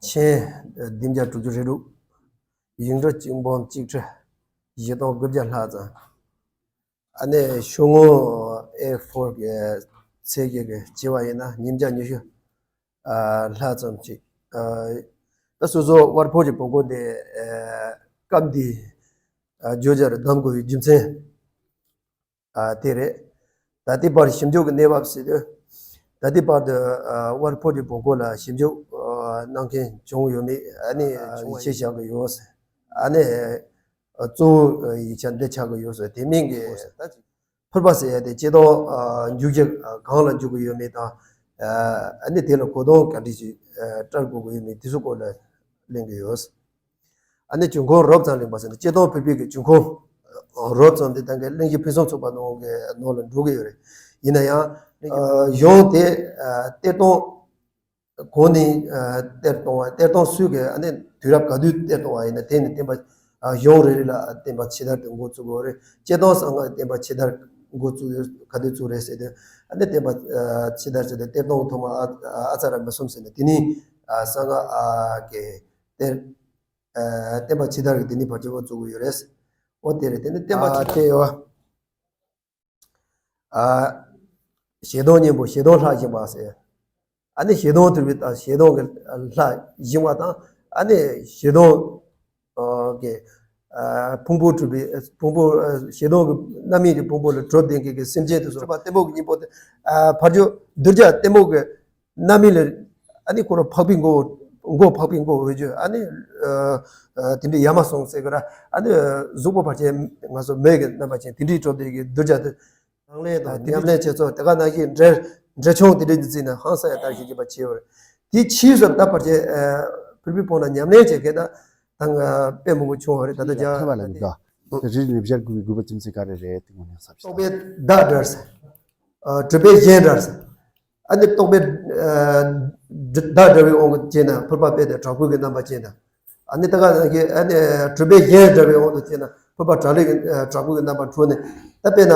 མཆན་བདུན་བརྒྱ་དྲུག་ཅུ་རེ་དྲུག་ཡིག་འབྲུ་གཅིག་འབུམ་གཅིག་ཁྲི་བཞི་སྟོང་དགུ་བརྒྱ་ལྷག་ཙམ། ཨ་ནི་ཤོག་ངོས་ཨེ་ཕོར་གྱི་ཚད་བརྒྱད་ཀྱི་བྱས་པ་ཡིན་ན་ཉིས་བརྒྱ་ཉི་ཤུ་ཨ་ལྷག་ཙམ་ཅིག་ཨ་ད་སོ་སོ་ཝར་ཕོར་གྱི་བོན་སྐོར་དེ་ཨ་སྐབས་འདིའི་ཨ་བརྗོད་བྱར་གདམ་དགོས་པའི་རྒྱུ་མཚན་ཨ་དེ་རེད། ད་ལྟའི་བར་ཞིབ་འཇུག་གི་གནས་བབ་ཟེར་དུས་ད་ལྟའི་བར་དུ་ཨ་ཝར་ཕོར་གྱི་བོན་སྐོར་ལ་ཞིབ་འཇུག་ཨ་གནང་མཁན་བྱུང་ཡོད་མེད་ཨ་ནི་ཡིད་ཆེས་བཞག་གི་ཡོད། ཨ་ནི། གཙོ་བོ་ཡིག་ཆ་འདི་ཆགས་ཀྱི་ཡོད་ཟེར་དེ་མིན་གྱི་ད་ཕུར་པ་ཟེར་ཡ་དེ་སྤྱིར་བཏང་འཇུག་རྒྱུ་གང་ལ་འཇུག་གི་ཡོད་མེད་དང་ཨ་ནི་དེ་ལ་གོ་དོན་ག་འདྲ་ཞིག་སྤྲད་དགོས་ཀྱི་ཡོད་མེད་དེ་ཚོ་སྐོར་ལ་གླེང་གི་ཡོད། ཨ་ནི་འབྱུང་ཁུངས་རོབ་ཙམ་གླེང་བ་ཟེར་ན་སྤྱིར་བཏང་ཕུར་པའི་གི་འབྱུང་ཁུངས་རོབ་ཙམ་དེ་ད་གའི་གླེང་གཞི་ཕུན་སུམ་ཚོགས་པ་ནང་གི་ནང་ལ་འགྲོ་གི་ཡོད་རེད། ཡིན་ན་ཡང་གཞུང་དེ་གཏེར་སྟོན། གོང་ནས་གཏེར་གཏོང་བ་གཏེར་སྟོན་སུས་ཀྱིས་ཨ་ནི་དུས་རབས་ག་དུས་གཏེར་གཏོང་བ་ཡིན་ན་དེ་ནི་བསྟན་པ་གཞུང་རེ་རེ་ལ་བསྟན་པ་ཕྱི་དར་དུ་འགོ་བཙུགས་དགོས་རེད། སྤྱིར་བཏང་གསང་སྔགས་བསྟན་པ་ཕྱི་དར་འགོ་བཙུགས་ཡོད་ག་དུས་བཙུགས་རེད་ཟེར་དུས་ཨ་ནི་བསྟན་པ་ཕྱི་དར་ཟེར་དུས་གཏེར་སྟོན་ཐོག་མ་ཨ་ཨ་ཙ་ར་མི་གསུམ་ཟེར་ནས་དེ་ནི་གསང་སྔགས་ཀྱི་གཏེར་བསྟན་པ་ཕྱི་དར་གྱི་དེ་ནི་བར་ཆད་འགོ་བཙུགས་དགོས་ཡོད་རེད། འོ་དེ་རེད་དེ་ནི་བསྟན་པ་ཕྱི་དར་ཡོད། ཨ། ཞལ་གདོང་སྙིང་པོ་ཞལ་གདོང་ལྷག་བཞིན་པ་ཟེར། ཨ་ནི་ཞལ་གདོང་གྲུབ་པའི་ད་ཞལ་གདོང་གི་ལྷག་བཞིན་པ་དང་ཨ་ནི་ཞལ་གདོང་གི་ཕུང་པོ་གྲུབ་པའི་ཕུང་པོ་ཞལ་གདོང་གི་རྣམ་སྨིན་གྱི་ཕུང་པོ་ལ་གྲུབ་ལྡན་གྱི་སེམས་ཅན་དུ་གསུངས་པ་ལྟད་མོ་གི་སྙིང་པོ་དེ་ཕར་ཕྱོགས་གདུལ་བྱ་ལྟད་མོ་གི་རྣམ་སྨིན་ལ་ཨ་ནི་ཁོ་རང་འཕགས་པའི་མགོ་མགོ་འཕགས་པའི་མགོ་འོས་བརྗོད་ཨ་ནི་དེ་འདྲའི་ཡ་མ་སོང་ཟེར་གི་ར་ཨ་ནི་གཟུགས་པོ་ཕལ་ཆེར་ང་ཚོ་མོས་ཀྱི་རྣམ་པ་ཅན་དེ་འདྲའི་གྲུབ་ལྡན་གྱི་གདུལ་བྱ་དེ། དང་ལེན་དང་ཉམས་ལེན་བྱེད་ཚུལ་དེ་ག་ནང་བཞིན་འབྲེལ་འབྲེལ་ཆུང་དེ་འདྲའི་འཛིན་ན་ཧང་སང་ཡང་དར་ཞིང་རྒྱས་པ་བྱེད་པར་དེའི་ཕྱིས་སུ་ད་བར་ཆད་ཕུར་བུའི་བོན་ལ་ཉམས་ལེན་བྱེད་མཁན་ད་ད་ང་དཔེ་མང་པོ་བྱུང་བ་རེད། ད་ལྟ་རྒྱ་ཐོས་པ་ལ་མི་དགའ། རིགས་ནི་བཞར་དགོས་པའི་དགོས་པ་རྒྱུ་མཚན་ག་རེ་རེད་དེ་ངོ་ནས་བསམ་ཤེས། རྟོག་པས་བདག་བསྒྲལ་ཟེར། གྲུབ་པས་གཞན་བསྒྲལ་ཟེར། ཨ་ནི་རྟོག་པས་བདག་བསྒྲལ་བའི་དབང་གིས་བྱས་ན་ཕུར་པ་དཔེ་དང་དྲག་པོའི་གི་རྣམ་པ་ཅན་དང་། ཨ་ནི་ད་ག་ནང་བཞིན་ཨ་ནི་གྲུབ་པས་གཞན་བསྒྲལ་བའི་དབང་དུ་བྱས་ན་ཕུར་པ་དྲག་ལས་ཀྱི་དྲག་པོའི་གི་རྣམ་པ་འཁྲུལ་ནས་ད་དཔེར་ན་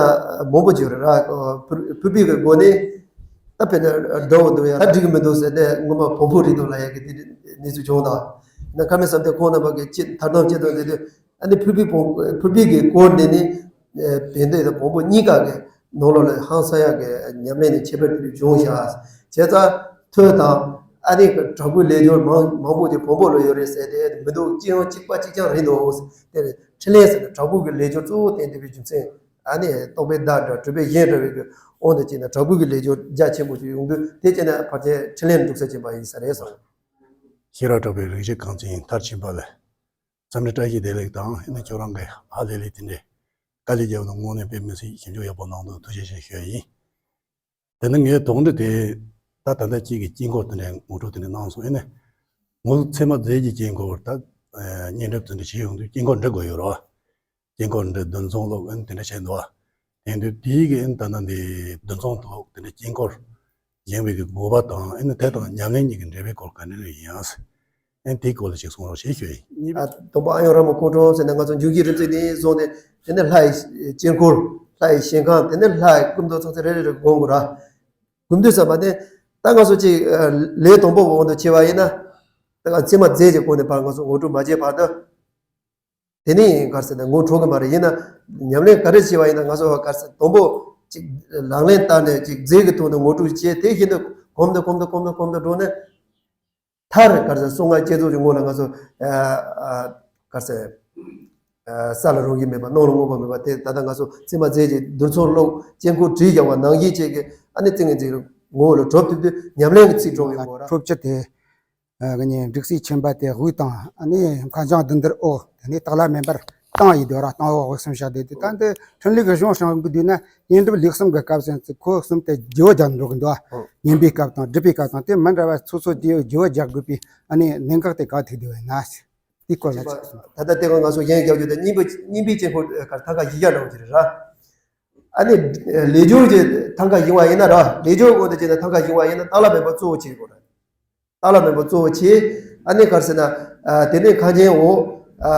མང་པོ་ཅིག་ཡོད་རེད་ར། ཕུར་ཕུར་པའི་གི་སྒོ་ནས་ད་དཔེར་ན་དགྲ་བོ་འདུལ་ཡ་ད་འགྲིག་གི་མི་འདུག་ཟེར་ནས་སྔོན་མ་བོང་བུ་རིགས་དང་ལབ་ཡ་གི་དེ་གནས་ཚུལ་བྱུང་དང་། ཡིན་ན་ཁ་མེད་བསམ་གཏན་ཁོང་རྣམ་པ་གི་ཅི་ཐར་ལམ་ཅི་དང་དེ་དུས། ཨ་ནི་ཕུར་པའི་བོང་ཕུར་པའི་གི་སྐོར་འདི་ནི་བན་དེ་དང་བོང་བུ་གཉིས་ཀ་གི་ནང་ལོགས་ལ་ཧང་སང་ཡག་གི་ཉམས་ལེན་ནི་ཁྱད་པར་དེ་འབྱུང་ཤག་བྱས་ཙང་ཐོས་དང་ཨ་ནི་དྲག་པོའི་ལས་སྦྱོར་མང་མང་པོ་ཅིག་བོང་བུ་ལ་ཡོད་རེད་ཟེར་ཏེ་མི་འདུག་ཅི་ཡང་གཅིག་པ་གཅིག་རྐྱང་རེད་འདུག་དེ་ནི་འཕྲིན་ལས་ཟེར་ན་དྲག་པོའི་གི་ལས་སྦྱོར་གཙོ་བོ་བསྟན་བསྡད་པའི་རྒྱུ་མཚན་ཨ་ནི་རྟོག་པས་བདག་བསྒྲལ་གྲུབ་པས་གཞན་བསྒྲལ་བའི་གི་དབང་དུ་བྱས་ན་དྲག་པོའི་གི་ལས་སྦྱོར་རྒྱ་ཆེན་པོ་ཞིག་ཡོང་དུས་དེ་བྱས་ན་ཕལ་ཆེར་འཕྲིན་ལས་འགྲུབ་ས་ཆེན་པོ་ཡིན་ས་རེད་གསུངས། ཤེས་རབ་གྲགས་པའི་རིག་བྱེད་གངས་ཅན་མཐར་ཕྱིན་པ་ལས། འཚམས་འདྲི་བཀྲ་ཤིས་བདེ་ལེགས་དང་ཨ་ནི་ཁྱོད་རང་གི་ཧ་ལས་ལས་དེ་འདྲའི་དཀའ་ལས་བརྒྱབ་ནས་དངོས་གནས་དཔེ་མི་སྲིད་ཞིབ་འཇུག་ཡག་པོ་གནང་འདུག་ཐུགས་རྗེ་ཆེ་ཞུ་ཡ་ཡིན། དེ་ནི་ངའི་དོགས་འདྲི་དེ་ད་ད་ལྟ་གཅིག་གི་དཀྱིལ་འཁོར་དེ་འདྲའི་ངོ་སྤྲོད་དེ་འདྲ་གནང་སོང་ཨེ་ནས། ངོ་ཚད་མ་རྫས་ཀྱི་དཀྱིལ་འཁོར་ད་ བརྙན་འཕྲིན་དེ་འདྲ་བྱེད་ཡོང་དུས་དཀྱིལ་འཁོར་འབྲི་དགོས་ཡོད་རེད་བ། དཀྱིལ་འཁོར་འདི་རྡུལ་མཚོན་སློབ་ཨན་དེ་འདྲ་བྱས་འདུག་བ། དེང་དུས་དེའི་གི་ཨན་ད་ནང་འདི་རྡུལ་མཚོན་སློབ་དེ་འདྲ་དཀྱིལ་འཁོར་ཡིན་པའི་གི་དགོས་པ་དང་ཨན་དེ་དང་ཉམས་ལེན་གཉིས་ཀྱི་འབྲེལ་བའི་སྐོར་ག་འདྲ་ཡིན་ཡང་ཨན་དེའི་སྐོར་ལ་ཅིག་གསུང་རོགས་ཞེས་ཞུ་ཡིན། གཉིས་པ། དང་པོ་ཨ་ཡང་ར་མ་སྐུ་འཁྲུངས་ཟེར་ནས་ང་ཚོ་འབྱུང་བཞིའི་རིག་འཛིན་ནས་བཟུང་སྟེ་དེ་ནས་ལྷ་ཡི་དཀྱིལ་འཁོར་ལྷ་ཡི་ཞིང་ཁམས་དེ་ནས་ལྷ་ཡི་སྐུ་མདོག་ཚང་ཚིང་རེ་རེ་རེ་སྒོམ་དགོས་ར། སྒོམ་དུས་ཙམ་པ་ནས་ད་ང་ཚོ་ཅིག་ལས་དང་པོ་འོག་ཏུ་ཕྱེ་བ་ཡིན་ན་ད་ག་ཚད་མ་རྫས་ཀྱི་སྒོ་ནས་ཕར་ང་ཚོ་ངོ་སྤྲོད་མ་བྱས་བར་དུ། དེ་ནས་ག་རེ་ཟེར་ན་ངོ་འཕྲོད་གི་མ་རེད། ཡིན་ན་ཉམས་ལེན་ག་རེ་བྱས་པ་ཡིན་ན་ང་ཚོ་ག་རེ་ཟེར་དང་པོ་ཅིག་ལག་ལེན་བསྟར་ནས་ཅིག་རྫས་ཀྱི་ཐོག་ནས་ངོ་སྤྲོད་བྱས་དེ་བཞིན་དུ་གོམས་དུ་གོམས་དུ་གོམས་དུ་གོམས་དུ་འགྲོ་ནས་མཐར་ག་རེ་ཟེར་གསུང་ངག་བསྐྱེད་རྫོགས་ཀྱི་ངོ་ལ་ང་ཚོ་ཨ་ཨ་ག་རེ་ཟེར་ཨ་ས་ལ་རང་བཞིན་མེད་པ་ནང་ལ་མངོན་པ་མེད་པ་དེ་ད་ལྟ་ང་ཚོ་ཚད་མ་རྫས་ཀྱི་རྡུལ་མཚོན་སློབ་དཀྱིལ་འཁོར་བྲིས་བཞག་པ་ནང་བཞིན་བྱས་ཀྱི་ཨ་ནི་ཙི་ངེ་ཙི་ངོ་བོ་ལ་གྲུབ་ཐུབ་དུས་ཉམས་ལེན་གྱི་ཚིག་གྲོགས་ཡོང་དགོས་ར། འཕྲོ་ཕྱི་དེ། ཨ་གི་ནི་འབྲུག་སྲས་ཆེན་པོ་དེ་དབུས་དང་ཨ་ནི་མཁའ་འགྲོ་བདུན་འདིར་འོག་དེ་ནས་སྟག་ལྷ་མེ་འབར་སྟེང་ཡི་དོ་ར་སྟེང་འོག་དབུས་གསུམ་བཞག་སྟེ་དེ་ད་འདི་འཕྲིན་ལས་ཀྱི་གཞུང་སྲང་གི་དུས་ན་བསྙེན་སྒྲུབ་ལེགས་གསུམ་གྱི་སྐབས་སུ་ཁོ་གསུམ་དེ་བརྗེ་བོ་རྒྱག་འགྲོ་གི་འདུག་བསྙེན་པའི་སྐབས་དང་སྒྲུབ་པའི་སྐབས་དང་དེ་མི་འདྲ་བ་སོ་སོ་བརྗེ་བོ་བརྗེ་བོ་རྒྱག་དགོས་པའི་ཨ་ནི་གནད་འགག་དེ་ག་ཐུག་བསྡད་ཡོད་ན་དེའི་སྐོར་ལ་ཅིག་གསུངས། ད་ལྟ་དེ་ག་ང་ཚོ་ཡན་རྒྱག་རྒྱུ་དེ་སྙིང་པོ་སྙིང་པོའི་དཀྱིལ་འཁོར་གར་ཐང་ག་བཞི་བརྒྱ་འདྲ་བོ་ཅིག་རེད་ར། ཨ་ནི་ལས་སྦྱོར་གྱི་ཐང་ག་བཞི་བ་ཡིན་ན་ར་ལས་སྦྱོར་སྒོ་ནས་བྱས་ན་ཐང་ག་བཞི་བ་ཡིན་ན་སྟག་ལྷ་མེ་འབར་གཙོ་བོ་བྱེད་དགོས་ར། སྟག་ལྷ་མེ་འབར་གཙོ་བོ་བྱས། ཨ་ནི་ག་རེ་ཟེར་ན། ཨ་དེ་ནས་ཁང་ཆེན་འོག་ཨ་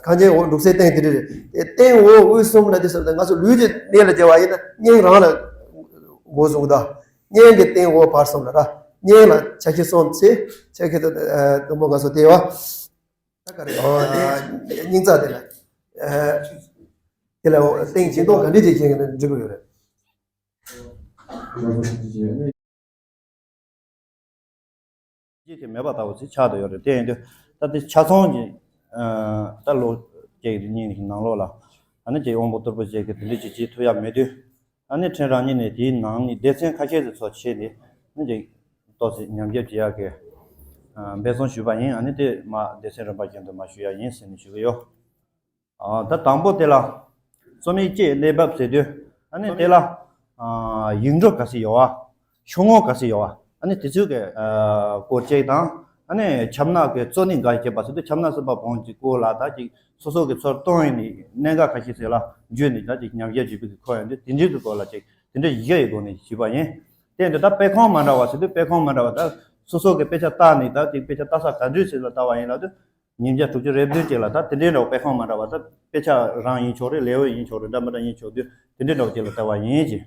ཁང་ཆེན་འོག་འབྲུག་སའི་སྟེང་དེ་འདྲ་རེད། དེ་སྟེང་འོག་དབུས་གསུམ་ལ་དེ་ཟེར་ན་ང་ཚོ་ལུས་ཀྱི་གནས་ལ་བྱ་བ་ཡིན་ན་སྙིང་རང་ལ་འགོ་བཟུང་ད། སྙིང་གི་སྟེང་འོག་བར་གསུམ་ལ་ར། སྙིང་ལ་ཆ་ཤས་གསུམ་བྱས་ཆ་ཤས་དེ་དང་པོ་ང་ཚོ་དེ་བ། ད་ག་རེ་ཨ་སྙིང་རྩ་དེ་ལ་ཨ་དེ་ལ་སྟེང་སྦྱིན་གཏོང་ག་འདྲ་ཅིག་བྱེད་ཀྱི་ན་འགྲིག་གི་ཡོད་རེད། ཅིག་གི་མེད་པ་ལྟ་བུ་ཞིག་ཆགས་བསྡད་ཡོད་རེད། དེ་ཡིན་དུས་ད་དེ་ཆ་ཚང་གི་ཨ་ད་ལོ་བརྒྱད་ཀྱི་གཉིས་ཀྱི་ནང་ལོགས་ལ་ཨ་ནི་ཅིག་དབང་པོ་རྟུལ་པོ་ཅིག་གི་དེ་འདྲ་ཅིག་བྱེད་ཐུབ་ཡ་མེད་དུས་ཨ་ནི་ཕྲན་རང་ཉིད་ནས་དེའི་ནང་ནས་སྡེ་ཚན་ཁ་ཤས་ཤིག་ཚོ་བྱས་ནས་ཨ་ནི་ཅིག་ཏོག་ཙམ་ཉམས་ཞིབ་བྱེད་ཡག་གི་ཨ་འབད་བརྩོན་ཞུས་པ་ཡིན། ཨ་ནི་དེ་མ་སྡེ་ཚན་རིམ་པ་བཞིན་དུ་མ་ཞུ་ཡ་ཡིན་ཟེར་ནས་ཞུ་གི་ཡོད། ཨ་ད་དང་པོ་དེ་ལ་རྩོམ་ཡིག་ཅེས་གནས་བབ་ཟེར་དུས་ཨ་ནི་དེ་ལ་ཨ་ཡིག་འབྲུ་ག་ཚོད་ཡོད་བ། ཤོག་ངོས་ག་ཚོད་ཡོད་བ། ཨ་ནི་དེ་ཚོའི་གི་ཨ་སྐོར་གཅིག་དང་ཨ་ནི་ཆབ་ནག་གི་གཙོ་གནད་འགའ་ཞིག་བྱེད་པ་ཟེར་དུས་ཆབ་ནག་སྲིད་པ་བོན་གྱི་སྐོར་ལ་ད་ཅིག་སོ་སོ་གི་ཚུར་གཏོང་ཡོད་ནི་གནད་འགག་ཁ་ཤས་ཤིག་ལ་འཇུས་ནས་ད་ཅིག་ཉམས་ཞིབ་བྱེད་པའི་གི་ཁོ་ཡོང་དུས་དེ་འདྲའི་གི་སྐོར་ལ་ཅིག་དེ་འདྲ་བཞི་ཡི་སྒོ་ནས་ཞུས་པ་ཡིན། དེ་འདི་ད་དཔེ་ཁང་མ་འདྲ་བ་ཟེར་དུས་དཔེ་ཁང་མ་འདྲ་བ་ད་སོ་སོ་གི་དཔེ་ཆ་བལྟས་ནས་ད་ཅིག་དཔེ་ཆ་བལྟ་ས་ག་འདྲ་ཞིག་ལ་བལྟ་བ་ཡིན་ལབ་དུས། ཉིས་བརྒྱ་དྲུག་ཅུ་རེ་བདུན་ཅིག་ལ་ད་དེ་འདྲའི་འདྲ་བོ་དཔེ་ཁང་མ་འདྲ་བ་ད་དཔེ་ཆ་རང་ཡིན་ཆོག་རེད། ལེའུ་ཡིན་ཆོག་རེད། འདྲ་མི་འདྲ་ཡིན་ཆོག་དུས་དེ་འདྲའི་འདྲ་བོ་ཅིག་ལ་ལྟ་བ་ཡིན་ཅིང་།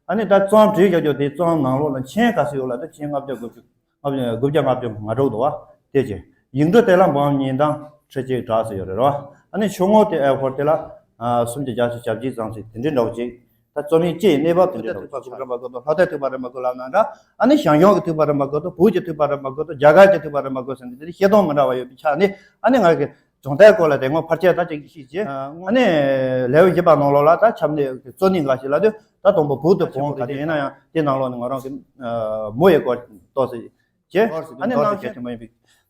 ཨ་ནི་ད་རྩོམ་བྲིས་བཞག་རྒྱུ་དེ་རྩོམ་ནང་ལོགས་ལ་མཆན་ག་ཚོད་ཡོད་ལབ་ད་མཆན་ལྔ་བརྒྱ་དགུ་བཅུ་ལྔ་བརྒྱ་དགུ་བརྒྱ་ལྔ་བཅུ་ང་དྲུག་འདུག་བ་དེ་ཅིག་ཡིག་འབྲུ་དེ་ལ་འབུམ་གཉིས་དང་ཁྲི་གཅིག་གྲངས་སུ་ཡོད་རེད་རོ། ཨ་ནི་ཤོག་ངོས་དེ་ཨེ་ཧྥོར་དེ་ལ་ཨ་སུམ་བརྒྱ་བརྒྱད་ཅུ་གྱ་གཅིག་ཙམ་ཞིག་དེ་འདྲའི་འདྲ་བོ་ཅིག་ད་རྩོམ་ཡིག་ཅིག་གནས་བབ་དེ་འདྲའི་འདྲ་བོ་ཅིག་ཆགས། ལྷོ་སྟོད་ཐུག་པ་རིམ་པ་དགུ་ལབ་ན་འདྲ། ཨ་ནི་ཞང་ཞུང་གི་ཐུག་པ་རིམ་པ་དགུ་དང་བོད་ཀྱི་ཐུག་པ་རིམ་པ་དགུ་དང་རྒྱ་གར་གྱི་ཐུག་པ་རིམ་པ་དགུ་ཟེར་ནས་དེ་ནི་བཤད་སྟངས་མི་འདྲ་བ་ཡོད་པའི་ཆ་ནས་ཨ་ནི་ང་གི་སྦྱོང་བརྡར་སྐོར་ལ་དེ་སྔོན་ཕལ་ཆེར་ད་ཅིག་ཤེས་ཀྱི། ཨ་ནི་ལེའུ་བཞི་པ་ནང་ལོགས་ལ་ད་ཆབ་གནས་ཀྱི་གཙོ་གནད་འགའ་ཞིག་ལབ་དུས་ད་དང་པོ་བོད་དུ་བོན་ག་དེ་ཡིན་ན་ཡང་དེ་ནང་ལོགས་ནས་ང་རང་གི་མོ་ཡི་སྐོར་ཏོག་ཙམ་བྱས། ཨ་ནི་ནང་བཞིན་དེ་མ་ཡིན་པའི་